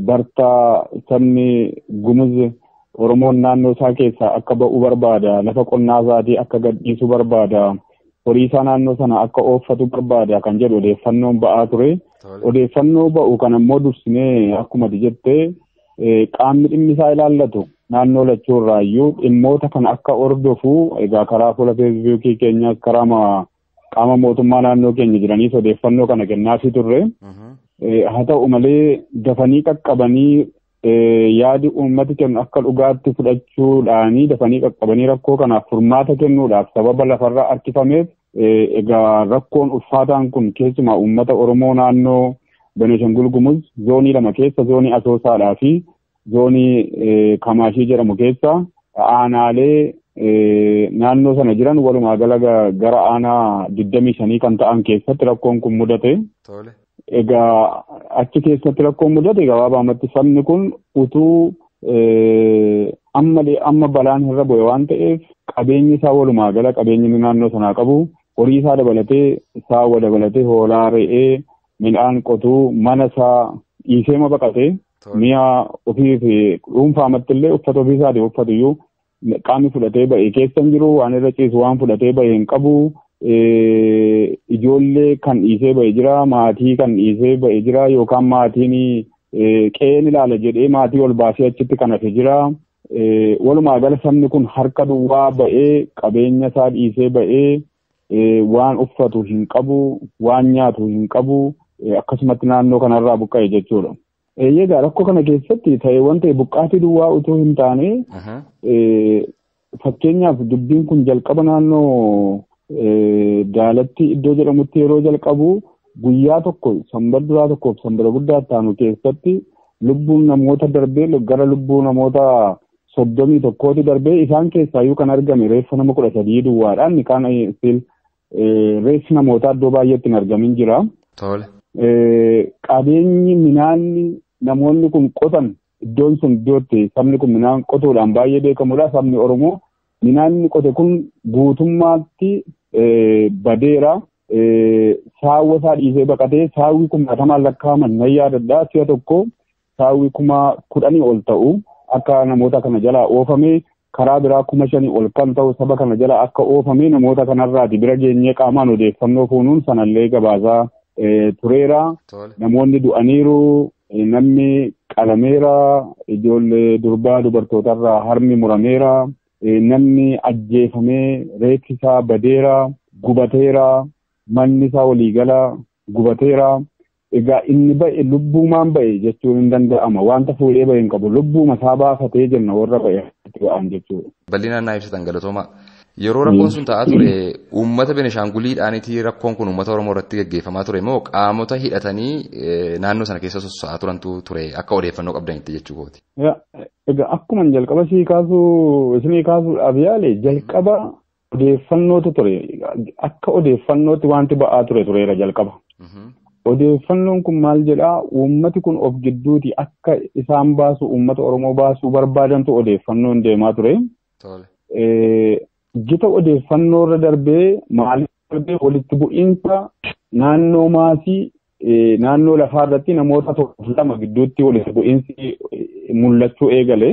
Bartaa sabni Gumuz Oromoon naannoo isaa keessaa akka ba'uu barbaada lafa qonnaa isaatii akka gadhiisuu barbaada horii isaa naannoo sana akka ooffatu barbaada kan jedhu odeeffannoon ba'aa ture. Odeeffannoo ba'u kan ammoo dursinee akkuma ati jettee qaamni dhimmi isaa ilaallatu naannoo lachuu irraayyuu dhimmoota kana akka hordofu egaa karaa fuula feesbuukii keenyaas karaa qaama mootummaa naannoo keenya jiraniis odeeffannoo kana kennaafii turre. Haa ta'u malee dafanii qaqqabanii yaadi uummati kennu akka dhugaatti fudhachuudhaanii dafanii qaqqabanii rakkoo kanaaf furmaata kennuudhaaf sababa lafarra harkifameef egaa rakkoon ulfaataan kun keessumaa uummata Oromoo naannoo Benishaangul Gumuz zoonii 2 keessa zoonii Asoosaadhaa fi zoonii Kamaashii jedhamu keessa aanaalee naannoo sana jiran walumaa gala gara aanaa 25 kan ta'an keessatti rakkoon kun mudate. Egaa achi keessatti rakkoon mudate gabaabumatti sabni kun utuu Amma balaan irra bu'e waan ta'eef qabeenyi isaa walumaa gala qabeenyi naannoo sanaa qabu horii isaa dabalatee saawwa dabalatee hoolaa re'ee midhaan qotuu mana isaa dhiiseema baqatee mi'a ofii fi dhuunfaamatti illee uffata ofii isaatii uffatu iyyuu qaamni fudhatee ba'e keessa hin jiru waan irra ciisu waan fudhatee ba'e hin qabu. Ijoollee kan dhiisee ba'e jira maatii kan dhiisee ba'e jira yookaan maatiin qe'een ilaala jedhee maatii ol baasee achitti kan hafe jira. Walumaa gala sabni kun harka duwwaa ba'ee qabeenya isaa dhiisee ba'ee waan uffatu hin qabu waan nyaatu hin qabu akkasumatti naannoo kanarraa buqqa'e jechuudha. Egaa rakkoo kana keessatti ta'eewwan ta'e buqqaatii duwwaa utuu hin taane fakkeenyaaf dubbiin kun jalqaba naannoo Daalatti iddoo jedhamutti yeroo jalqabu guyyaa tokko sanbata duraa tokkoof sanbata guddaa taanu keessatti lubbuun namoota darbee gara lubbuu namoota 31 darbee isaan keessaayyuu kan argame reeffa nama 13 duwwaadhaan kan reeffi namoota iddoo baay'eetti hin argamin jira. Qabeenyi midhaanni namoonni kun qotan iddoon sun iddootti sabni kun midhaan qotuudhaan baay'ee beekamudha. Sabni Oromoo midhaanni qote kun guutummaatti badeera. Saawwa isaa dhiisee baqatee saawwi kumaatamaan lakkaa'aman nan yaadadha. Si'a tokko saawwi 10,000 ol ta'u akka namoota kana jalaa oofame karaa biraa 5,000 ol kan ta'u saba kana jala akka oofame namoota kanarraati bira geenyee qaamaan odeeffannoo fuunuun sanallee gabaasaa tureera. Namoonni du'aniiru, namni qalameera, ijoollee durbaa dubartootarraa harmi murameera, namni ajjeefamee reeffi isaa badeera, gubateera, manni isaa waliigala gubateera. Egaa inni ba'e lubbuumaan ba'e jechuun hin danda'ama. Wanta fuudhee ba'e hin qabu. Lubbuuma isaa baafatee jenna warra ba'e ba'an jechuudha. Bal'inaan naa ibsitan galatooma. Yeroo rakkoon sun ta'aa ture uummata Benishaanguliidhaanitii rakkoon kun uummata Oromoo irratti gaggeeffamaa ture moo qaamota hidhatanii naannoo sana keessa socho'aa turantu ture akka odeeffannoo qabdanitti jechuu kooti. Egaa akkuma jalqaba isinii kaasuudhaaf yaale jalqaba odeeffannootu ture. Akka odeeffannootti wanti ba'aa tureera jalqaba. Odeeffannoon kun maal jedhaa uummati kun of gidduuti akka isaan baasu uummata Oromoo baasuu barbaadantu odeeffannoon deemaa ture. Gita odeeffannoo irra darbee maaliif darbee walitti bu'iinsa naannoo maasii naannoo lafaa irratti namoota tokkoof lama gidduutti walitti bu'iinsi mul'achuu eegale.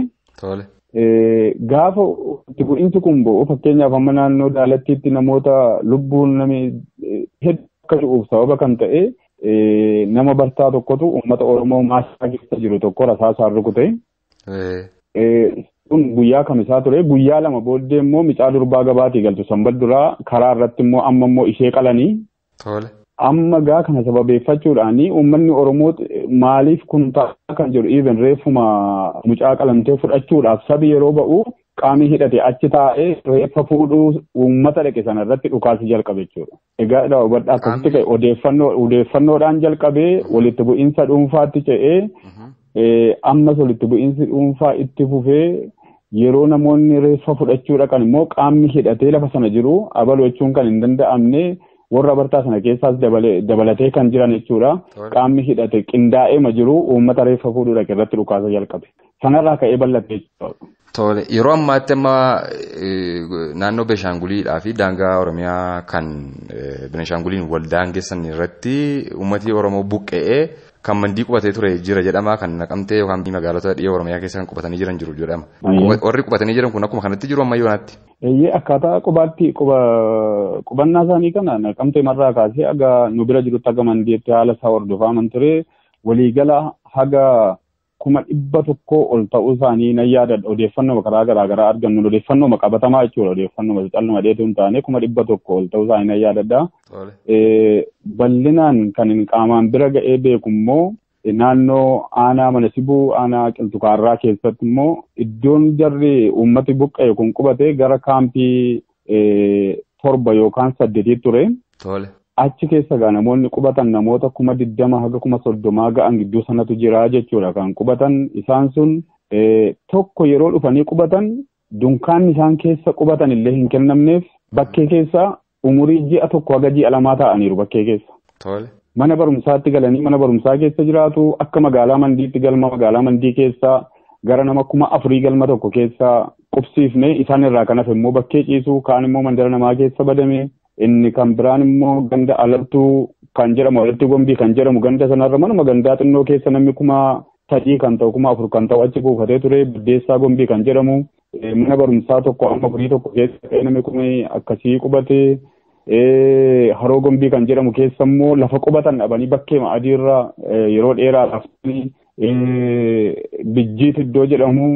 Gaafa walitti bu'iinsi kun bo'u fakkeenyaaf amma naannoo Daalattiitti namoota lubbuun namni hedduu akka du'uuf sababa kan ta'e nama bartaa tokkotu uummata Oromoo maasaa keessa jiru tokko rasaasaan rukute. Kun guyyaa kamisaa ture. Guyyaa lama booddee immoo micaa durbaa gabaatii galtu sanbata duraa karaa irratti immoo amma immoo ishee qalanii. Amma gaa kana sababeeffachuudhaan uummanni Oromoo maaliif kun ta'a kan jedhu even reeffuma mucaa qalamtee fudhachuudhaaf sabi yeroo ba'u qaamni hidhate achi taa'ee reeffa fuudhuu uummata dhaqe sana irratti dhukaasi jalqabe jechuudha. Egaa hubadhaa akkasitti ka'e odeeffannoodhaan jalqabee walitti bu'iinsa dhuunfaatti ce'ee ammas walitti bu'iinsi dhuunfaa itti fufee yeroo namoonni reeffa fudhachuu dhaqan immoo qaamni hidhatee lafa sana jiru abaluu jechuun kan hin danda'amne warra bartaa sana keessaas dabalatee kan jiran jechuudha. Qaamni hidhate qindaa'eema jiru uummata reeffa fuudhuu dhaqe irratti dhukaasa jalqabe. Sanarraa ka'ee bal'ate jechuudha. Tole yeroo ammaatti amma naannoo Benishaanguliidhaa fi daangaa Oromiyaa kan Benishaanguliin wal daangessan irratti uummati Oromoo buqqa'ee kan mandii qubatee ture jira jedhama kan naqamtee yookaan magaalota dhiyoo Oromiyaa keessa kan qubatanii jiran jiru jedhama. Warri qubatanii jiran kun akkuma kanatti jiru amma yoonaatti. Eeyyee akkaataa qubaatti qubannaa isaanii kana naqamtee marraa kaasee haga nu bira jirutti haga mandiitti haala isaa hordofaa ture waliigala haga 100,000 ol ta'uu isaanii nan yaadadha. Odeeffannoo karaa garaa garaa argannu odeeffannoo qabatamaa jechuudha. Odeeffannoo calluma dheetuu hin taane 100,000 ol ta'uu isaanii nan yaadadha. Bal'inaan kan hin qaamaan bira ga'ee beeku immoo naannoo aanaa mana sibuu aanaa qilxukaarraa keessatti immoo iddoon jarri uummati buqqa'e kun qubate gara kaampii 7 yookaan 8 ture. Achi keessa gaa namoonni qubatan namoota 20,000 haga 30,000 ga'an gidduu sanatu jira jechuudha. Kan qubatan isaan sun tokko yeroo dhufanii qubatan dunkaanni isaan keessa qubatan illee hin kennamneef bakkee keessa umurii ji'a 1 haga ji'a 2 ta'aniiru bakkee keessa. Mana barumsaatti galanii mana barumsaa keessa jiraatu akka magaalaa mandiitti galma magaalaa mandii keessa gara nama 4,000 galma tokko keessa qubsiifne. Isaan irraa kan hafe immoo bakkee ciisu, kaan immoo mandara namaa keessa badame. Inni kan biraan immoo ganda Alaltuu kan jedhamu, Alaltuu Gombii kan jedhamu ganda sanarra manuma gandaa xinnoo keessa namni 3,000 kan ta'u 4,000 kan ta'u achi buufatee ture. Biddeessaa Gombii kan jedhamu mana barumsaa tokko amma 4 tokko keessa namni 10,000 akkasii qubate. Haroo Gombii kan jedhamu keessa immoo lafa qubatan dhabanii bakkee adiirra yeroo dheeraadhaaf. Bijjiit iddoo jedhamu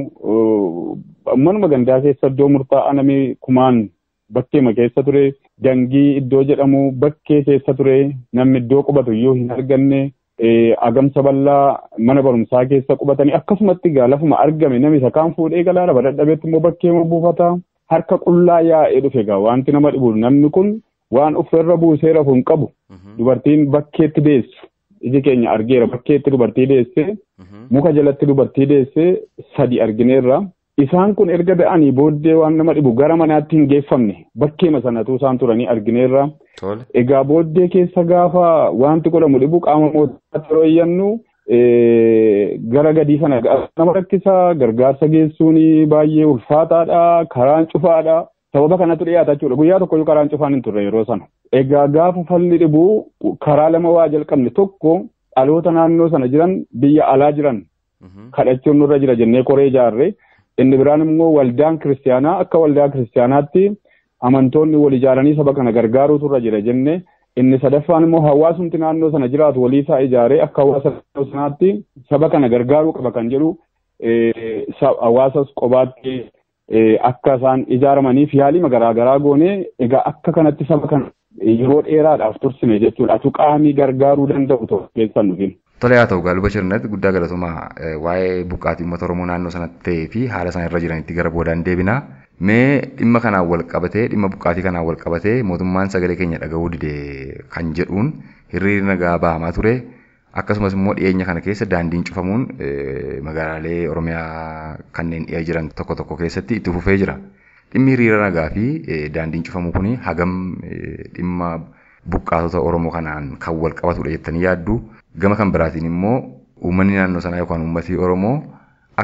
manuma gandaa keessa iddoo murtaa'aa namni 10,000 bakkeema keessa ture. Dangii iddoo jedhamu bakkee keessa ture, namni iddoo qubatu iyyuu hin arganne. Agamsa bal'aa mana barumsaa keessa qubatanii akkasumatti egaa lafuma argame namni isa kaan fuudhee galaa lafa dadhabeetti immoo bakkeema buufata. Harka qullaa yaa'ee dhufe. Egaa wanti nama dhibu namni kun waan ofirra buusee rafu hin qabu. Dubartiin bakkeetti deessu iji keenya argeera. Bakkeetti dubartii deesse, muka jalatti dubartii deesse 3 argineerra. Isaan kun erga da'anii booddee waan nama dhibu gara manaatti hin geeffamne, bakkeema sanatu isaan turanii argineerra. Egaa booddee keessa gaafa wanti godhamu dhibu qaama mootummaatti yeroo iyyannu gara gadii sana nama rakkisa, gargaarsa geessuun baay'ee ulfaataadha, karaan cufaadha. Sababa kanatu dhiyaata jechuudha. Guyyaa tokkoyyuu karaan cufaan hin turre yeroo sana. Egaa gaafa falli dhibu karaa lama waa jalqabne. Tokko dhaloota naannoo sana jiran biyya alaa jiran kadhachuun nurra jira jennee koree ijaarre. Inni biraan immoo waldaan kiristaanaa akka waldaa kiristaanaatti amantoonni wal ijaaranii saba kana gargaaruutu irra jira jenne. Inni sadaffaan immoo hawaasumti naannoo sana jiraatu waliisaa ijaaree akka hawaasa naannoo sanaatti saba kana gargaaruu qaba kan jedhu hawaasas qobaatti akka isaan ijaaramaniif yaalii garaa garaa goone. Egaa akka kanatti saba kana yeroo dheeraadhaaf tursine jechuudha. Atu qaamii gargaaruu danda'u tokko keessan dhufin. Tole haa ta'u Luba Chernet, guddaa galatoomaa. Waa'ee buqqaatii uummata Oromoo naannoo sanatti ta'ee fi haala isaan irra jiranitti gara boodaan deebina. Mee dhimma kanaan wal qabatee, dhimma buqqaatii kanaan wal qabatee mootummaan sagalee keenya dhaga'uu dide kan jedhuun hiriirri nagaa bahamaa ture. Akkasumas immoo dhiyeenya kana keessa daandiin cufamuun magaalaalee Oromiyaa kanneen dhiyaa jiran tokko tokko keessatti itti fufee jira. Dhimmi hiriira nagaa fi daandiin cufamuu kun hagam dhimma buqqaatota Oromoo kanaan kan wal qabatudha jettanii yaaddu? Gama kan biraatiin immoo uummanni naannoo sanaa yookaan uummatni Oromoo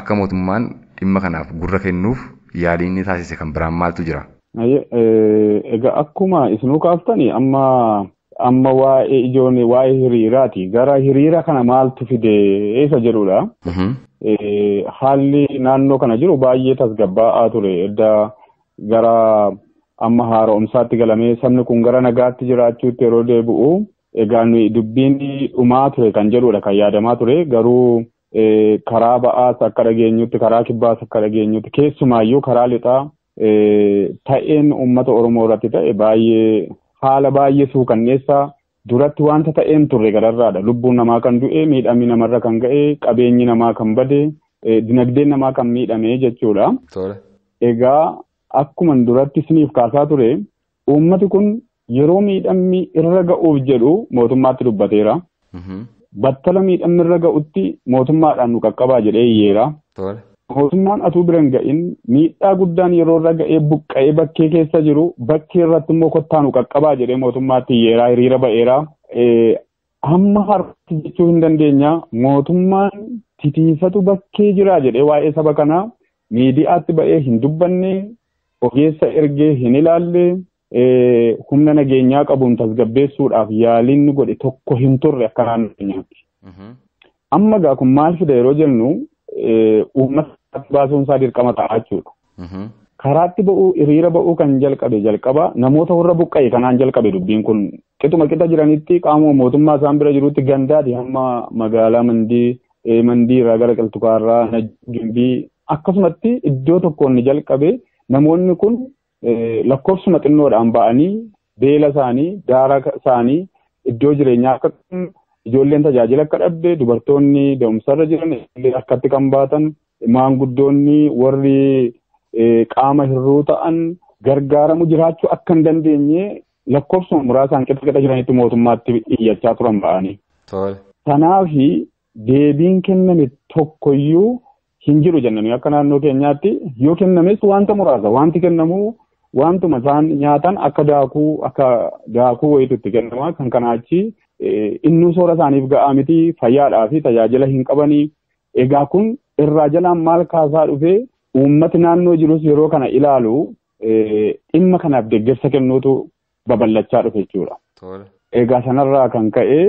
akka mootummaan dhimma kanaaf gurra kennuuf yaaliin inni taasise kan biraan maaltu jira? Egaa akkuma isinuu kaaftani amma waa'ee ijoon waa'ee hiriiraati. Gara hiriira kana maaltu fide isa jedhudha. Haalli naannoo kana jiru baay'ee tasgabbaa'aa ture. Edda gara amma haaromsaatti galamee sabni kun gara nagaatti jiraachuutti yeroo deebi'u egaa dubbiin dhumaa ture kan jedhudha kan yaadamaa ture. Garuu karaa ba'aas akka dhageenyutti, karaa kibbaas akka dhageenyutti, keessumaayyuu karaa lixaa ta'een uummata Oromoo irratti ta'e baay'ee haala baay'ee suukanneessaa duratti wanta ta'een turre gararraadha. Lubbuun namaa kan du'e, miidhamni namarra kan ga'e, qabeenyi namaa kan bade, dinagdeen namaa kan miidhame jechuudha. Egaa akkuma duratti isiniif kaasaa ture, uummati kun yeroo miidhamni irra ga'uuf jedhu mootummaatti dubbateera. Battala miidhamni irra ga'utti mootummaadhaan nu qaqqabaa jedhee iyyeera. Mootummaan atuu bira hin ga'in miidhaa guddaan yeroo irra ga'ee buqqa'ee bakkee keessa jiru bakkee irratti immoo kottaa nu qaqqabaa jedhee mootummaatti iyyeera, hiriira ba'eera. Hamma har'aatti jechuu hin dandeenya mootummaan titiisatu bakkee jira jedhee waa'ee saba kanaa miidiyaatti ba'ee hin dubbanne, ogeessa ergee hin ilaalle, humna nageenyaa qabuun tasgabbeessuudhaaf yaaliin godhe tokko hin turre akka naannoo keenyaatti. Amma egaa kun maal fida yeroo jennu uummata baasuun isaa dirqama ta'a jechuudha. Karaatti ba'uu, hiriira ba'uu kan jalqabe jalqaba namoota warra buqqa'e kanaan jalqabe dubbiin kun qixuma qixa jiranitti qaamuma mootummaa isaan bira jirutti gandaati hamma magaalaa Mandii, Mandii irraa gara Qilxukaarraa, Gimbii akkasumatti iddoo tokkoon ni jalqabe. Namoonni kun lakkoofsuma xinnoodhaan ba'anii beela isaanii, daara isaanii, iddoo jireenyaa akka ijoolleen tajaajila akka dhabde, dubartoonni da'umsarra jiran harkatti kan baatan, maanguddoonni warri qaama hir'uu ta'an gargaaramu jiraachuu akka hin dandeenye lakkoofsuma muraasaan qixa qixa jiranitti mootummaatti iyyachaa turan ba'anii. Kanaafi deebiin kenname tokkoyyuu hin jiru jennanii akka naannoo keenyaatti yoo kennames wanta muraasa, wanti kennamu wantuma isaan nyaatan akka daakuu wayiitu itti kennama. Kan kanaa achi innuu soora isaaniif ga'aa miti, fayyaadhaa fi tajaajila hin qabanii. Egaa kun Irraa jalaan maal kaasaa dhufee uummati naannoo jirus yeroo kana ilaalu dhimma kanaaf deeggarsa kennuutu babal'achaa dhufe jechuudha. Egaa sanarraa kan ka'e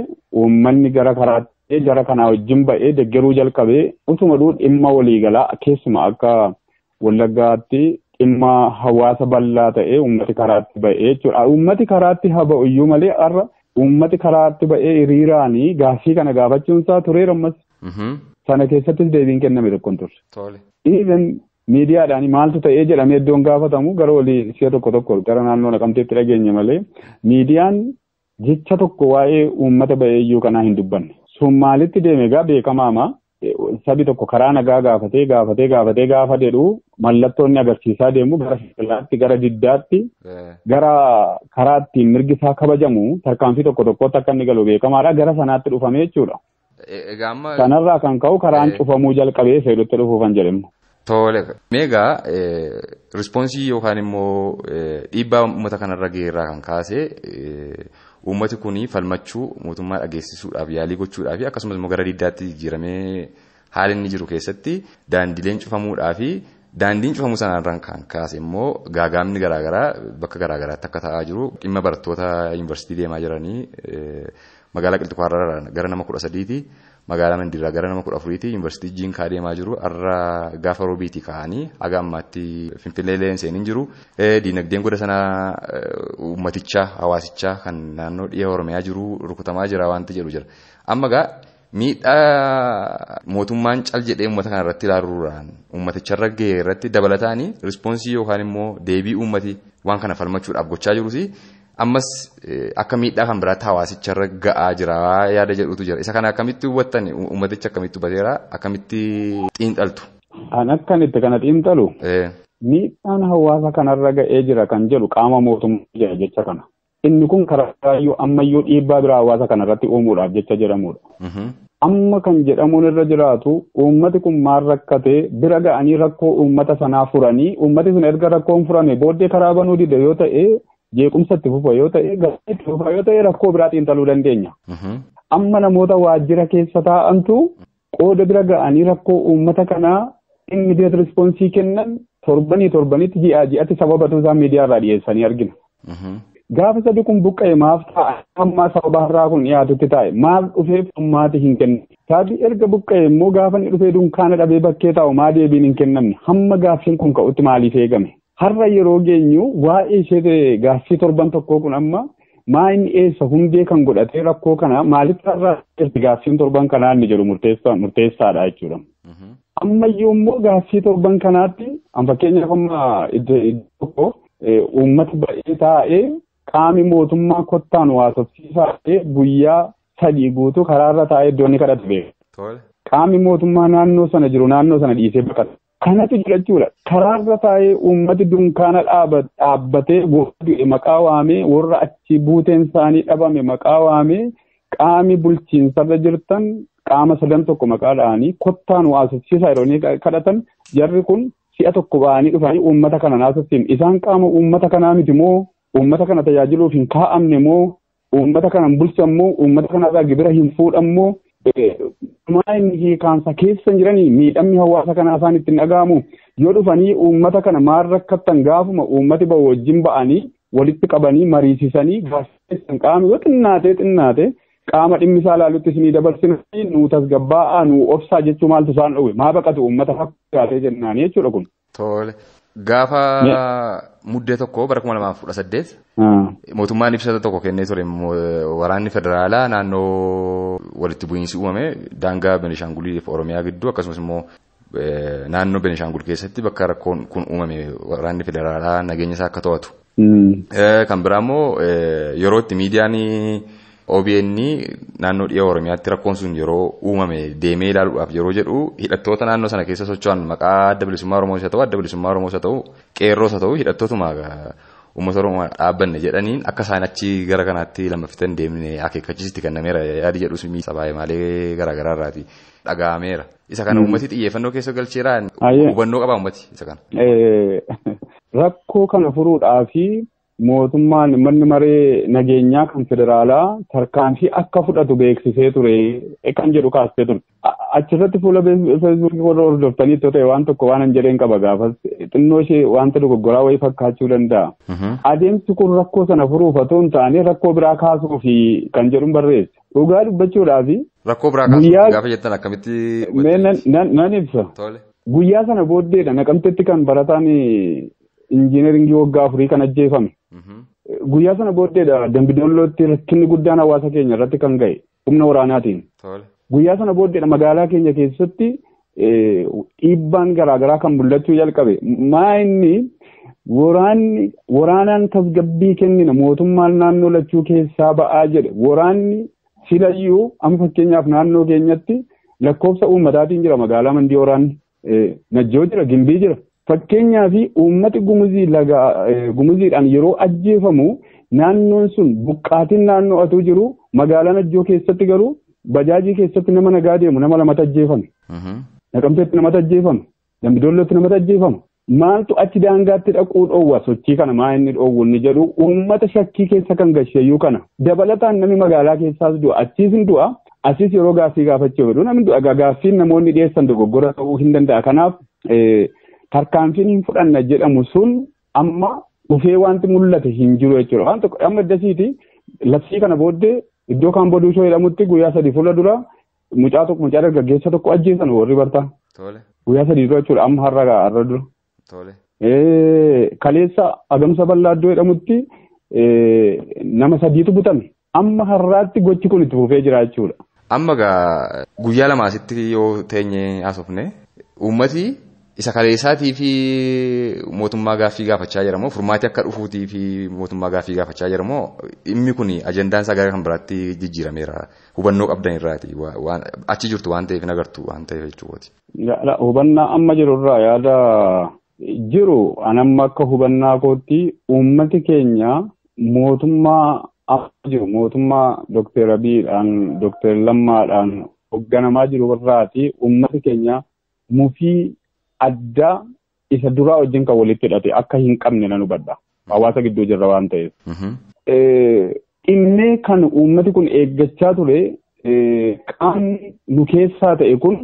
uummanni gara karaatti jara kanaa wajjin ba'ee deeggaruu jalqabee utuma dhimma waliigalaa keessumaa akka Wallaggaatti dhimma hawaasa bal'aa ta'ee uummati karaatti ba'ee jechuudha. Uummati karaatti haa ba'u iyyuu malee har'a uummati karaatti ba'ee hiriiraanii gaaffii kana gaafachuun isaa tureera ammas. Sana keessattis deebiin kenname tokko hin turre. Even miidiyaadhaan maaltu ta'ee jedhamee iddoon gaafatamu gara walii si'a tokko tokko gara naannoo Naqamteetti dhageenye malee miidiyaan jecha tokko waa'ee uummata ba'ee iyyuu kanaa hin dubbanne. Sun maalitti deeme egaa beekamaama. Sabi tokko karaa nagaa gaafatee gaafatee gaafatee gaafa jedhu mallattoo inni agarsiisaa deemu gara fincilaatti gara diddaatti gara karaa ittiin mirgi isaa kabajamu tarkaanfii tokko tokkotti akka inni galu beekamaadha gara sanaatti dhufame jechuudha. Kanarraa kan ka'u karaan cufamuu jalqabee seerutti dhufuuf kan jedhamu. Tole. Meegaa rispoonsii yookaan immoo dhiibbaa uummata kanarra gaheerraa kan kaase uummati kun falmachuu mootummaa dhageessisuudhaaf yaalii gochuudhaaf akkasumas immoo gara diddaatti jijjiiramee haala inni jiru keessatti daandileen cufamuudhaa fi daandiin cufamuu sanarraan kan kaase immoo gaagaamni garaagaraa bakka garaagaraatti akka ta'aa jiru dhimma barattoota yuunivarsiitii deemaa jiranii magaalaa Qilxukaarraa gara nama 13ti magaalaa Mandiirraa gara nama 14ti yuunivarsiitii Jiinkaa deemaa jiru har'a gaafa roobiitii ka'anii haga ammaatti Finfinnee illee hin seenin jiru. Diinagdeen goda sanaa uummatichaa hawaasichaa kan naannoo dhiha Oromiyaa jiru rukutamaa jira waanti jedhu jira. Amma egaa miidhaa mootummaan cal jedhee uummata kana irratti ilaaluudhaan uummaticharra gahee irratti dabalataanii rispoonsii yookaan immoo deebii uummati waan kana falmachuudhaaf gochaa jirus ammas akka miidhaa kan biraatti hawaasicharra ga'aa jira yaada jedhutu jira. Isa kana akkamitti hubattan uummatichi akkamitti hubateera akkamitti xiinxaltu? An akkan itti kana xiinxalu miidhaan hawaasa kanarra ga'ee jira kan jedhu qaama mootummaa jira jecha kana. Inni kun karaayyuu ammayyuu dhiibbaa biraa hawaasa kanarratti uumuudhaaf jecha jedhamudha. Amma kan jedhamuun irra jiraatu uummati kun maal rakkatee bira ga'anii rakkoo uummata sanaa furanii uummati sun erga rakkoon furame booddee karaa banuu dide yoo ta'e jeequmsa itti fufa yoo ta'e gaaffii itti fufa yoo ta'e rakkoo biraa xiinxaluu dandeenya. Amma namoota waajjira keessa taa'antu qooda bira ga'anii rakkoo uummata kanaa immediate response kennan torbanii torbanitti ji'aa ji'atti sababatu isaa miidiyaa irraa dhiyeessanii argina. Gaafa sabi kun buqqa'e maaf ta'a amma sababa har'aa kun dhiyaatutti taa'e maaf dhufee furmaati hin kennu. Sabi erga buqqa'e immoo gaafa inni dhufee dunkaana dhabee bakkee taa'u maa deebiin hin kennamne hamma gaaffiin kun ka'utti maaliif eegame. Har'a yeroo geenyu waa'ee ishee gaaffii torban tokkoo kun amma maa inni eessa hundee kan godhatee rakkoo kana maaliif har'a gaaffiin torban kanaa inni jedhu murteessaadha jechuudha. Ammayyuu immoo gaaffii torban kanaatti fakkeenyaaf amma iddoo tokko uummata ba'ee taa'ee qaami mootummaa kottaan waa sobsiisaa ta'ee guyyaa 3 guutuu karaarra taa'ee iddoo inni kadhatu beeka. Qaami mootummaa naannoo sana jiru naannoo sana dhiisee baqata. Kanatu jira jechuudha. Karaarra taa'ee uummati dunkaana dhaabbatee du'e maqaa waamee warra achi buuteen isaanii dhabame maqaa waamee qaami bulchiinsarra jirtan qaama sadan tokko maqaa dha'anii kottaan waa sobsiisaa yeroo inni kadhatan jarri kun si'a tokko ba'anii dhufanii uummata kana naasofsiin isaan qaama uummata kanaa miti moo uummata kana tajaajiluuf hin kaa'amne moo uummata kana hin bulchan moo uummata kanarraa gibira hin fuudhan moo maa inni hiikaansa keessa jiranii miidhamni hawaasa kanaa isaan ittiin dhaga'amu yoo dhufanii uummata kana maal rakkattan gaafuma uummati ba'u wajjin ba'anii walitti qabanii mariisisanii gaaffisan qaama yoo xinnaatee qaama dhimmi isaa ilaalutti isinii dabarsinanii nuu tasgabbaa'aa nuu obsaa jechuu maaltu isaan dhowwe maa baqatu uummata fakkaatee jennaanii jechuudha kun. Tole. Gaafa muddee tokko bara 2018 mootummaan ibsa tokko kennee ture waraanni federaalaa naannoo walitti bu'iinsi uumame daangaa Benishaangulii fi Oromiyaa gidduu akkasumas immoo naannoo Benishaangul keessatti bakka rakkoon kun uumame waraanni federaalaa nageenya isaa akka to'atu. Kan biraa immoo yeroo itti miidiyaan OBN naannoo dhiha Oromiyaatti rakkoon sun yeroo uumame deemee ilaaluudhaaf yeroo jedhu hidhattoota naannoo sana keessa socho'an maqaa adda bilisummaa Oromoo isa ta'u adda bilisummaa Oromoo isa ta'u qeerroo isa ta'u hidhattootuma uummata Oromoo dhaabbanne jedhaniin akka isaan achi gara kanaatti lammaffatan deemne akeekkachiisitti kennameera yaadi jedhus sabaa maalee garaagaraa irraati dhaga'ameera. Isa kana uummati xiyyeeffannoo keessa galcheera hubannoo qaba uummati isa kana. Rakkoo kana furuudhaafi mootummaan manni maree nageenyaa kan federaalaa tarkaanfii akka fudhatu beeksisee ture kan jedhu kaastee ture. Achirratti fuula Feesbuukii warra hordoftanii ta'e waan tokko waan hin jedheen qaba gaafas xinnoo ishee wanta dogoggoraa wayii fakkaachuu danda'a. Adeemsi kun rakkoo sana furuuf otoo hin taane rakkoo biraa kaasuuf kan jedhuun barreesse. Dhugaa dubbachuudhaaf. Rakkoo biraa kaasuuf gaafa jettan akkamitti. Nan ibsa. Guyyaa sana booddeedha Naqamteetti kan barataan injiinaringii waggaa 4 kan ajjeefame. Guyyaa sana booddeedha Dambidollootti rakkinni guddaan hawaasa keenya irratti kan ga'e humna waraanaatiin. Guyyaa sana booddeedha magaalaa keenya keessatti dhiibbaan garaagaraa kan mul'achuu jalqabe. Maa inni waraanaan tasgabbii kennina mootummaan naannoo lachuu keessaa ba'aa jedhe waraanni silayyuu amma fakkeenyaaf naannoo keenyatti lakkoofsa uummataatiin jira magaalaa Mandii waraanni Najjoo jira Gimbii jira. Fakkeenyaaf uummati gumuziidhaan yeroo ajjeefamu naannoon sun buqqaatiin naannoo atuu jiru magaalaa Najjoo keessatti garuu bajaajii keessatti nama nagaa deemu nama lamatu ajjeefame. Naqamteetti namatu ajjeefame. Dambidollootti namatu ajjeefame. Maaltu achi daangaatti dhaquu dhoowwa sochii kana maa inni dhoowwu inni jedhu uummata shakkii keessa kan gasheeyyuu kana. Dabalataan namni magaalaa keessaas du'a achiis hin du'a asiis yeroo gaaffii gaafachuu jedhu namni du'a gaaffiin namoonni dhiyeessan dogoggora ta'uu hin danda'a. Kanaaf tarkaanfiin hin fudhanna jedhamu sun amma dhufee wanti mul'ate hin jiru jechuudha. Waan tokko amma dasiiti labsii kana booddee iddoo kaan boduushoo jedhamutti guyyaa 3 fuula dura mucaa tokko mucaa dargaggeessa tokko ajjeesan warri bartaa. Guyyaa 3 dura jechuudha amma har'a dura. Kaleessa Agamsa Bal'aa iddoo jedhamutti nama 3tu butame. Amma har'aatti gochi kun itti fufee jira jechuudha. Amma gaa guyyaa 2 asitti yoo teenye haasofne uummati isa kaleessaatii fi mootummaa gaaffii gaafachaa jira moo furmaati akka dhufuutii fi mootummaa gaaffii gaafachaa jira moo dhimmi kun ajandaan isaa gara kan biraatti jijjiirameera hubannoo qabdan irraati waan achi jirtu waan ta'eef nagartu waan ta'eef jechuudha. Hubannaa amma jiru irraa yaada jiru anamma akka hubannaa kootti uummati keenya mootummaa amma jiru mootummaa Dookter Abiydhaan Dookter Lammaadhaan hoogganamaa jiru irraati uummati keenya mufii addaa isa duraa wajjin kan walitti hidhate akka hin qabne nan hubadha. Hawaasa gidduu jirra waan ta'eef. Dhimmee kan uummati kun eeggachaa ture qaamni nu keessaa ta'e kun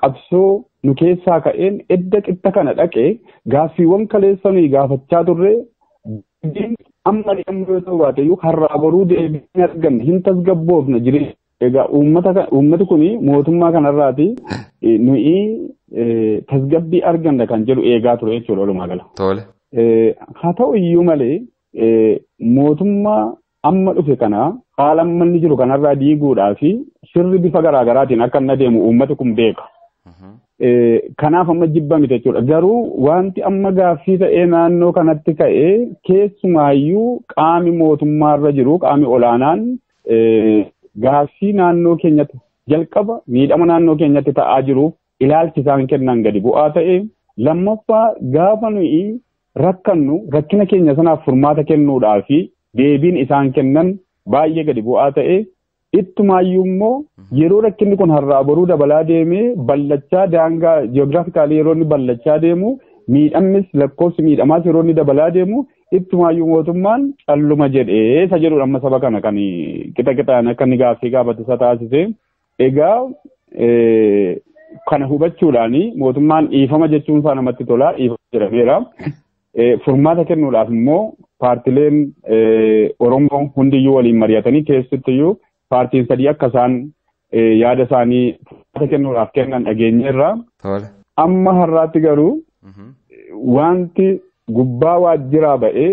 qabsoo nu keessaa ka'een edda qixa kana dhaqee gaaffiiwwan kaleessa nuyi gaafachaa turre amma yoo ta'u baate iyyuu har'aa boruu deebii hin arganne hin tasgabboofne jireenya. Egaa uummati kun mootummaa kanarraati nuyi tasgabbii arganna kan jedhu eegaa ture jechuudha walumaa gala. Tole. Haa ta'u iyyuu malee mootummaa amma dhufe kana haala amma inni jiru kanarraa diiguudhaa fi sirri bifa garaagaraatiin akka inni adeemu uummati kun beeka. Kanaaf amma jibba miti jechuudha. Garuu wanti amma gaaffii ta'ee naannoo kanatti ka'ee keessumaayyuu qaami mootummaarra jiru qaami olaanaan gaaffii naannoo keenyatti jalqaba miidhama naannoo keenyatti ta'aa jiruuf ilaalchi isaan kennan gadi bu'aa ta'e lammaffaa gaafa nuyi rakkannu rakkina keenya sanaaf furmaata kennuudhaa fi deebiin isaan kennan baay'ee gadi bu'aa ta'e ittumaayyuu immoo yeroo rakkinni kun har'aa boruu dabalaa deemee ballachaa daangaa ji'oogiraafikaalii yeroo inni ballachaa deemu miidhamnis lakkoofsi miidhamaas yeroo inni dabalaa deemu ittumaayyuu mootummaan calluma jedhee isa jedhudha amma saba kana kan qixa qixaan akka inni gaaffii gaafatu isa taasise. Egaa kana hubachuudhaan mootummaan dhiifama jechuun isaa namatti tola dhiifama jedhameera. Furmaata kennuudhaaf immoo paartileen Oromoo hundiyyuu waliin mari'atanii keessattiyyuu paartiin 3 akka isaan yaada isaanii furmaata kennuudhaaf kennan dhageenyeerra. Amma har'aatti garuu wanti gubbaa waajjiraa ba'ee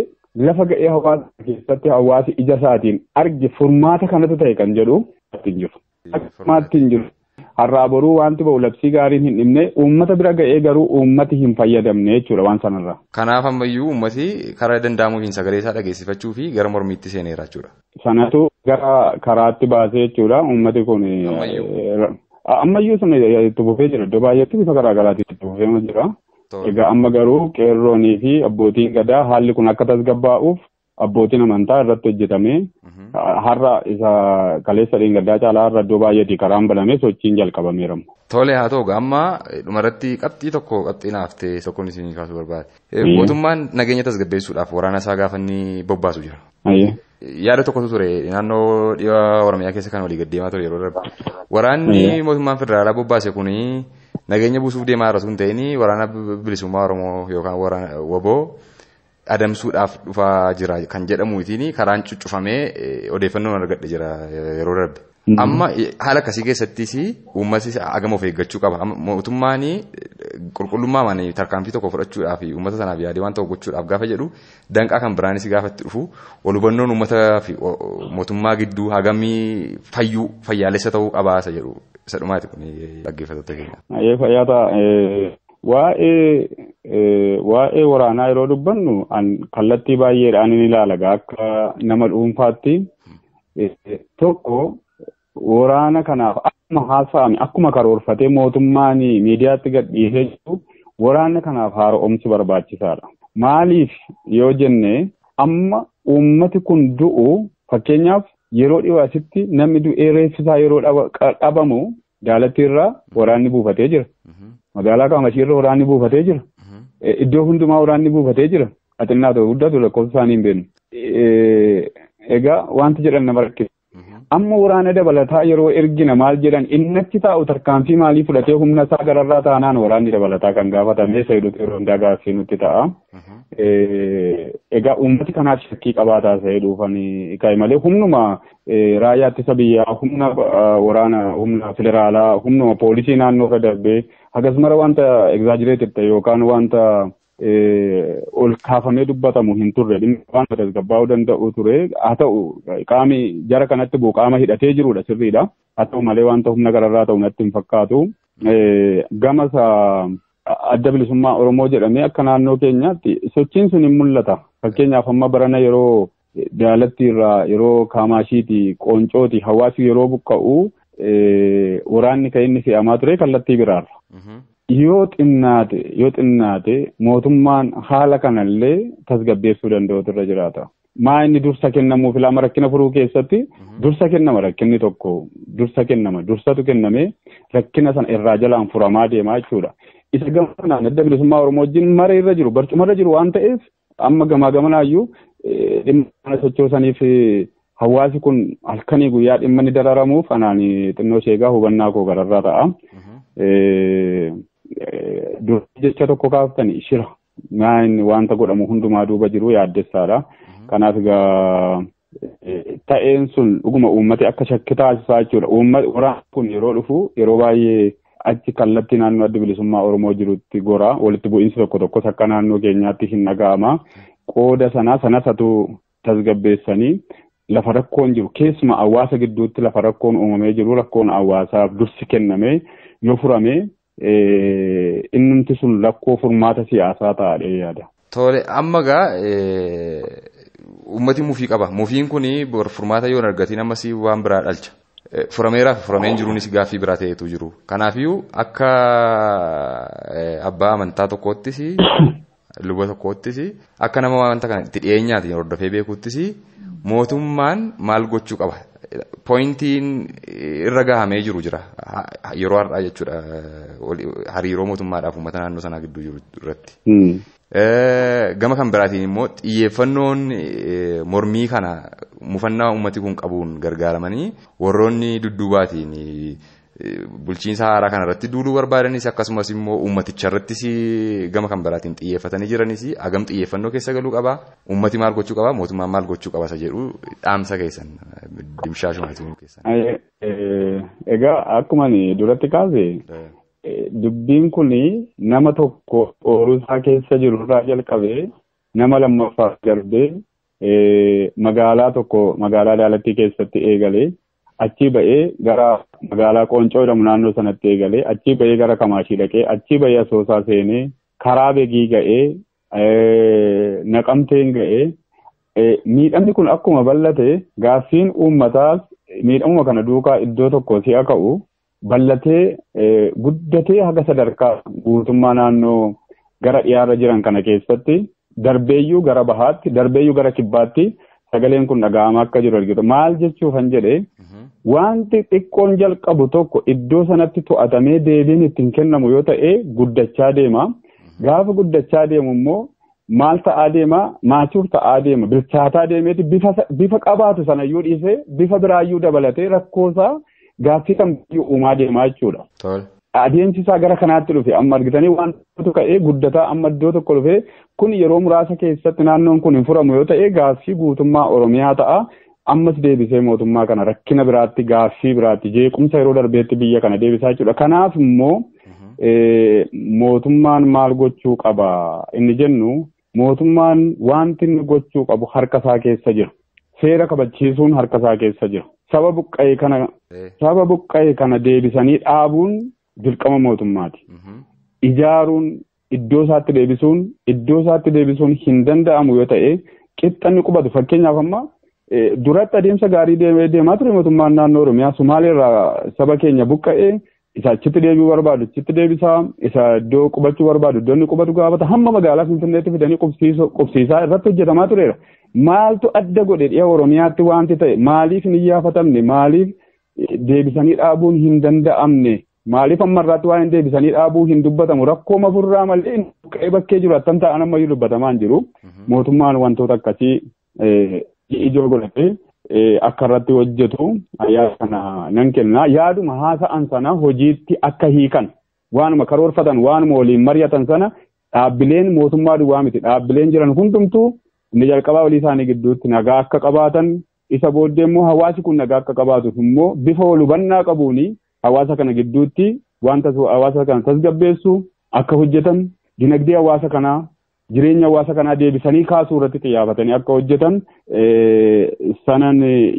lafa ga'ee hawaasa keessatti hawaasi ija isaatiin arge furmaata kanatu ta'e kan jedhu hin jiru. Akkumaatti hin jiru. Har'aa boruu wanti ba'u labsii gaariin hin dhimne uummata bira ga'ee garuu uummati hin fayyadamne jechuudha waan sanarraa. Kanaaf ammayyuu uummati karaa danda'amuufiin sagalee isaa dhageessifachuu fi gara mormiitti seeneera jechuudha. Sanatu gara karaatti baasee jechuudha uummati kun ammayyuu sun itti fufee jira iddoo baay'eetti bifa garaa garaatiin itti fufee jira. Egaa amma garuu qeerroonii fi abbootiin gadaa haalli kun akka tasgabbaa'uuf abbootiin amantaa irratti hojjetame har'a isa kaleessa dheengaddaa caalaa har'a iddoo baay'eetii karaan banamee sochiin jalqabameera. Tole haa ta'u amma dhumarratti qabxii tokko qabxii naaf ta'e tokkoon isin kaasuu barbaade. Mootummaan nageenya tasgabbeessuudhaaf waraana isaa gaafa inni bobbaasu jira. Yaada tokkotu ture naannoo dhiha Oromiyaa keessa kan walii gad deemaa ture yeroo darbe. Waraanni mootummaan federaalaa bobbaase kuni nageenya buusuuf deemaa irra sun ta'in waraana bilisummaa Oromoo yookaan waraana WBO adamsuudhaaf dhufaa jira kan jedhamuutiin karaan cuccufamee odeeffannoon argadhe jira yeroo darbe. Amma haala akkasii keessattis uummatni hagam of eeggachuu qaba. Mootummaan qulqullummaa maanii tarkaanfii tokko fudhachuudhaaf uummata sanaaf yaadee waan tokko gochuudhaaf gaafa jedhu danqaa kan biraanis gaafa itti dhufu wal hubannoon uummataa fi mootummaa gidduu hagamii fayyuu fayyaalessa ta'uu qabaa isa jedhu isa dhumaati kun dhaggeeffattoota keenya. Fayyaa ta'a. Waa'ee waraanaa yeroo dubbannu kallattii baay'eedhaan ni ilaala akka nama dhuunfaatti tokko waraana kanaaf akkuma haasa'ame akkuma karoorfatee mootummaan miidiyaatti gadhiisee jiru waraana kanaaf haara'umsi barbaachisaadha. Maaliif yoo jenne amma uummati kun du'u fakkeenyaaf yeroo dhiyoo asitti namni du'ee reeffisaa yeroo dhabamu Daalattiirraa waraanni buufatee jira. Magaalaa Kaamashiirra waraanni buufatee jira. Iddoo hundumaa waraanni buufatee jira. Xinnaa ta'u guddatu lakkoofsa isaanii hin beeknu. Egaa wanti jedhan nama rakkisa. Amma waraana dabalataa yeroo ergina maal jedhan inni achi taa'u tarkaanfii maalii fudhatee humna isaa gararraa taanaan waraanni dabalataa kan gaafatame sayiduutu yeroo hundaa gaaffii nutti ta'a. Egaa uummati kanaaf shakkii qabaataa sayiduufanii ka'e malee humnuma raayyaa ittisa biyyaa humna waraana humna federaalaa humnuma poolisii naannoo irra darbee hagas mara wanta egzaajireeted ta'e yookaan wanta ol kaafamee dubbatamu hin turre waan tasgabbaa'uu danda'u ture haa ta'u qaami jara kanatti bu'u qaama hidhatee jirudha sirriidha haa ta'u malee wanta humna gararraa ta'u natti hin fakkaatu. Gama adda bilisummaa Oromoo jedhamee akka naannoo keenyaatti sochiin sun hin mul'ata. Fakkeenyaaf amma barana yeroo Daalatti irraa yeroo Kaamashiiti Qooncooti hawaasi yeroo buqqa'u waraanni kan inni fe'amaa ture kallattii biraarra. Yoo xinnaate mootummaan haala kanallee tasgabbeessuu danda'utu irra jiraata. Maa inni dursa kennamuuf ilaa rakkina furuu keessatti dursa kennama rakkinni tokko dursa kennama dursatu kennamee rakkina sana irraa jalaan furamaa deemaa jechuudha. Isa gama kanaan adda bilisummaa Oromoo wajjin mara irra jiru barcuma irra jiru waan ta'eef amma gamaa gamanaayyuu dhimma kana sochoosaniif hawaasi kun halkanii guyyaa dhimma inni dararamuuf anaan xinnoo sheegaa hubannaa koo gararraa ta'a. Dursi jecha tokko kaaftani shira inni wanta godhamu hundumaa duuba jiru yaaddessaadha. Kanaaf egaa ta'een sun dhuguma uummati akka shakki taasisaa jechuudha. Waraanni kun yeroo dhufu yeroo baay'ee achi kallattii naannoo adda bilisummaa Oromoo jirutti gora walitti bu'iinsi tokko tokkos akka naannoo keenyaatti hin dhaga'ama. Qooda sanaa sanasatu tasgabbeessanii lafa rakkoon jiru keessuma hawaasa gidduutti lafa rakkoon uumamee jiru rakkoon hawaasaaf dursi kennamee yoo furame innumti sun rakkoo furmaata siyaasaa ta'adhee yaada. Tole amma egaa uummati mufii qaba. Mufiin kun furmaata yoo hin argatiin ammas waan biraa dhalcha. Furameeraa fi furameen jiruunis gaaffii biraa ta'etu jiru. Kanaafiyyuu akka abbaa amantaa tokkoottis luba tokkoottis akka nama wanta kana itti dhiyeenyaatiin hordofee beekuttis mootummaan maal gochuu qaba? Pooyintiin irra gahamee jiru jira yeroo har'aa jechuudha hariiroo mootummaadhaaf uummata naannoo sanaa gidduu jiru irratti. Gama kan biraatiin immoo xiyyeeffannoon mormii kana mufannaa uummati kun qabuun gargaaramanii warroonni dudduubaatiin bulchiinsa haaraa kana irratti duuluu barbaadanis akkasumas immoo uummaticha irrattis gama kan biraatiin xiyyeeffatanii jiranis hagam xiyyeeffannoo keessa galuu qaba uummati maal gochuu qaba mootummaan maal gochuu qaba isa jedhu dhaamsa keessan dimshaashuma keessan. Egaa akkuma duratti kaase dubbiin kun nama tokko ooyiruu isaa keessa jiru irraa jalqabee nama lammaffaa darbee magaalaa tokko magaalaa Daalattii keessatti eegalee achii ba'ee gara magaalaa Qoncoo jedhamu naannoo sanatti eegalee achii ba'ee gara Kamaashii dhaqee achii ba'ee Asoosaa seenee karaa Begii ga'ee Naqamteen ga'ee miidhamni kun akkuma bal'ate gaaffiin uummataas miidhamuma kana duukaa iddoo tokko si'a ka'u bal'atee guddatee haga sadarkaa guutummaa naannoo gara dhiyaarra jiran kana keessatti Darbeeyyuu gara bahaatti, darbeeyyuu gara kibbaatti sagaleen kun dhaga'amaa akka jiru argitu. Maal jechuufan jedhee wanti xiqqoon jalqabu tokko iddoo sanatti to'atamee deebiin ittiin kennamu yoo ta'e guddachaa deema. Gaafa guddachaa deemu immoo maal ta'aa deema? Maachur ta'aa deema. Bilchaataa deemeeti bifa qabaatu sanayyuu dhiisee bifa biraayyuu dabalatee rakkoosaa gaaffii kan uumaa deemaa jechuudha. Adeemsi isaa gara kanaatti dhufe amma argitanii waan tokko ka'ee guddataa amma iddoo tokko dhufe kun yeroo muraasa keessatti naannoon kun hin furamu yoo ta'e gaaffii guutummaa Oromiyaa ta'a. Ammas deebisee mootummaa kana rakkina biraatti gaaffii biraatti jeequmsa yeroo darbeetti biyya kana deebisaa jechuudha. Kanaaf immoo mootummaan maal gochuu qaba inni jennu mootummaan wanti inni gochuu qabu harka isaa keessa jira. Seera kabachiisuun harka isaa keessa jira. Saba buqqa'e kana deebisanii dhaabuun dirqama mootummaati. Ijaaruun iddoo isaatti deebisuun hin danda'amu yoo ta'e qixxanni qubatu fakkeenyaaf amma duratti adeemsa gaarii deemaa ture mootummaan naannoo Oromiyaa Somaaliirraa saba keenya buqqa'ee isa achitti deebi'uu barbaadu achitti deebisaa isa iddoo qubachuu barbaadu iddoo inni qubatu gaafata hamma magaalaa Finfinneetti fidanii qubsiisaa irratti hojjetamaa tureera. Maaltu adda godhe dhiya Oromiyaatti wanti ta'e maaliif hin iyyaafatamne maaliif deebisanii dhaabuun hin danda'amne maaliif amma irraatti waan deebisanii dhaabuu hin dubbatamu rakkoo mafurraa malee buqqa'ee bakkee jiru attam ta'an ammayyuu dubbatamaa hin jiru. Mootummaan wantoota akkasii ijoo godhatee akka irratti hojjetu yaada kana nan kenna. Yaaduma haasa'an sana hojiitti akka hiikan waanuma karoorfatan waanuma waliin mari'atan sana dhaabbileen mootummaa duwwaa miti dhaabbileen jiran hundumtuu inni jalqabaa walii isaanii gidduutti nagaa akka qabaatan isa booddee immoo hawaasi kun nagaa akka qabaatuuf immoo bifa wal hubannaa qabuuni hawaasa kana gidduutti wanta hawaasa kana tasgabbeessu akka hojjetan dinagdee hawaasa kanaa jireenya hawaasa kanaa deebisanii kaasuu irratti xiyyeeffatanii akka hojjetan sanan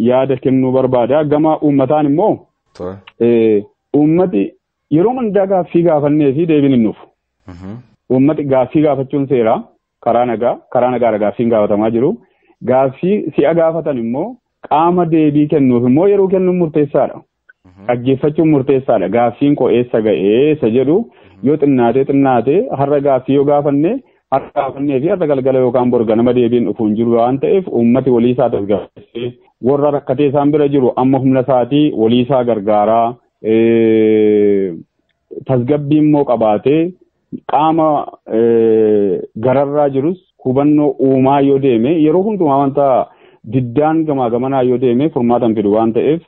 yaada kennuu barbaada. Gama uummataan immoo uummati yeroo hundaa gaaffii gaafannee fi deebiin hin dhufu. Uummati gaaffii gaafachuun seera karaa nagaadha gaaffiin gaafatamaa jiru. Gaaffii si'a gaafatan immoo qaama deebii kennuuf immoo yeroo kennuun murteessaadha. Dhaggeeffachuun murteessaadha. Gaaffiin koo eessa ga'ee isa jedhu yoo xinnaatee har'a gaaffii yoo gaafanne har'a gaafannee fi har'a galgala yookaan borga nama deebiin dhufu hin jiru waan ta'eef uummati walii isaa tasgabbeessee warra rakkatee isaan bira jiru amma humna isaatii walii isaa gargaaraa tasgabbii immoo qabaatee qaama gararraa jirus hubannoo uumaa yoo deeme yeroo hundumaa wanta diddaan gamaa gamanaa yoo deeme furmaatan fidu waan ta'eef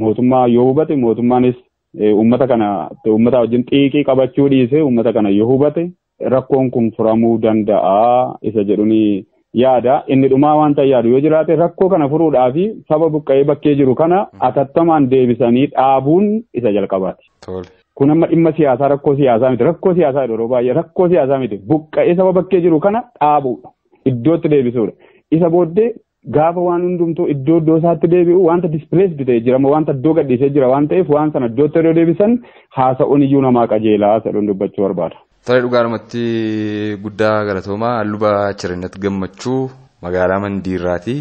mootummaa yoo hubate mootummaanis uummata kana uummata wajjin xiiqii qabachuu dhiisee uummata kana yoo hubate rakkoon kun furamuu danda'a isa jedhuni yaada. Inni dhumaa wanta yaadu yoo jiraate rakkoo kana furuudhaaf saba buqqa'ee bakkee jiru kana atattamaan deebisanii dhaabuun isa jalqabaati. Kun amma dhimma siyaasaa rakkoo siyaasaa miti. Rakkoo siyaasaa yeroo baay'ee rakkoo siyaasaa miti. Buqqa'ee saba bakkee jiru kana dhaabuudha. Iddootti deebisuudha. Isa booddee gaafa waan hundumtuu iddoo iddoo isaatti deebi'u wanta displaced ta'e jira wanta iddoo gadhiisee jira waan ta'eef waan sana iddootti yeroo deebisan haasa'uun iyyuu namaa qajeelaa jedhuun dubbachuu barbaada. Tole dhugaadhumatti guddaa galatoomaa Luba Cherinet Gammachuu magaalaa Mandiirraati.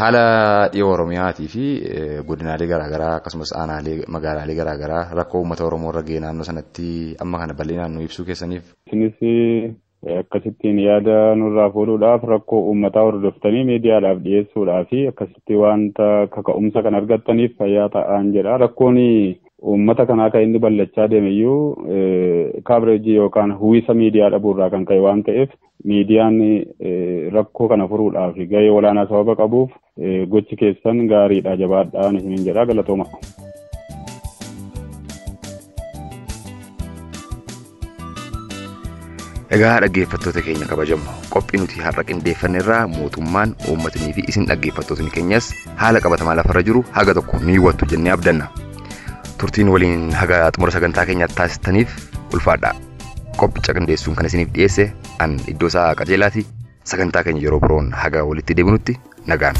Haala dhiyoo Oromiyaatii fi godinaalee garaagaraa akkasumas aanaalee magaalaalee garaagaraa rakkoo uummata Oromoo irra ga'e naannoo sanatti amma kana bal'inaan nu ibsuu keessaniif. Isinis akkasittiin yaada nurraa fuudhuudhaaf rakkoo uummataa hordoftanii miidiyaadhaaf dhiyeessuudhaaf akkasitti wanta kaka'umsa kan argattaniif fayyaa ta'an jedha. Rakkoon uummata kanaa kan inni bal'achaa deeme iyyuu kaabireejii yookaan uwwisa miidiyaa dhabuurraa kan ka'e waan ta'eef miidiyaan rakkoo kana furuudhaaf gahee olaanaa sababa qabuuf gochi keessan gaariidha jabaadhaan isiniin jedha galatooma. Egaa dhaggeeffattoota keenya kabajamoo qophii nuti har'a qindeeffanne irraa mootummaan uummatnii fi isin dhaggeeffattootni keenyas haala qabatamaa lafarra jiru haga tokko ni hubattu jennee abdanna. Turtiin waliin haga xumura sagantaa keenyaatti taasistaniif ulfaadha. Qophicha qindeessuun kan isiniif dhiyeesse an iddoo isaa qajeelaati. Sagantaa keenya yeroo biroon haga walitti deebinutti nagaan.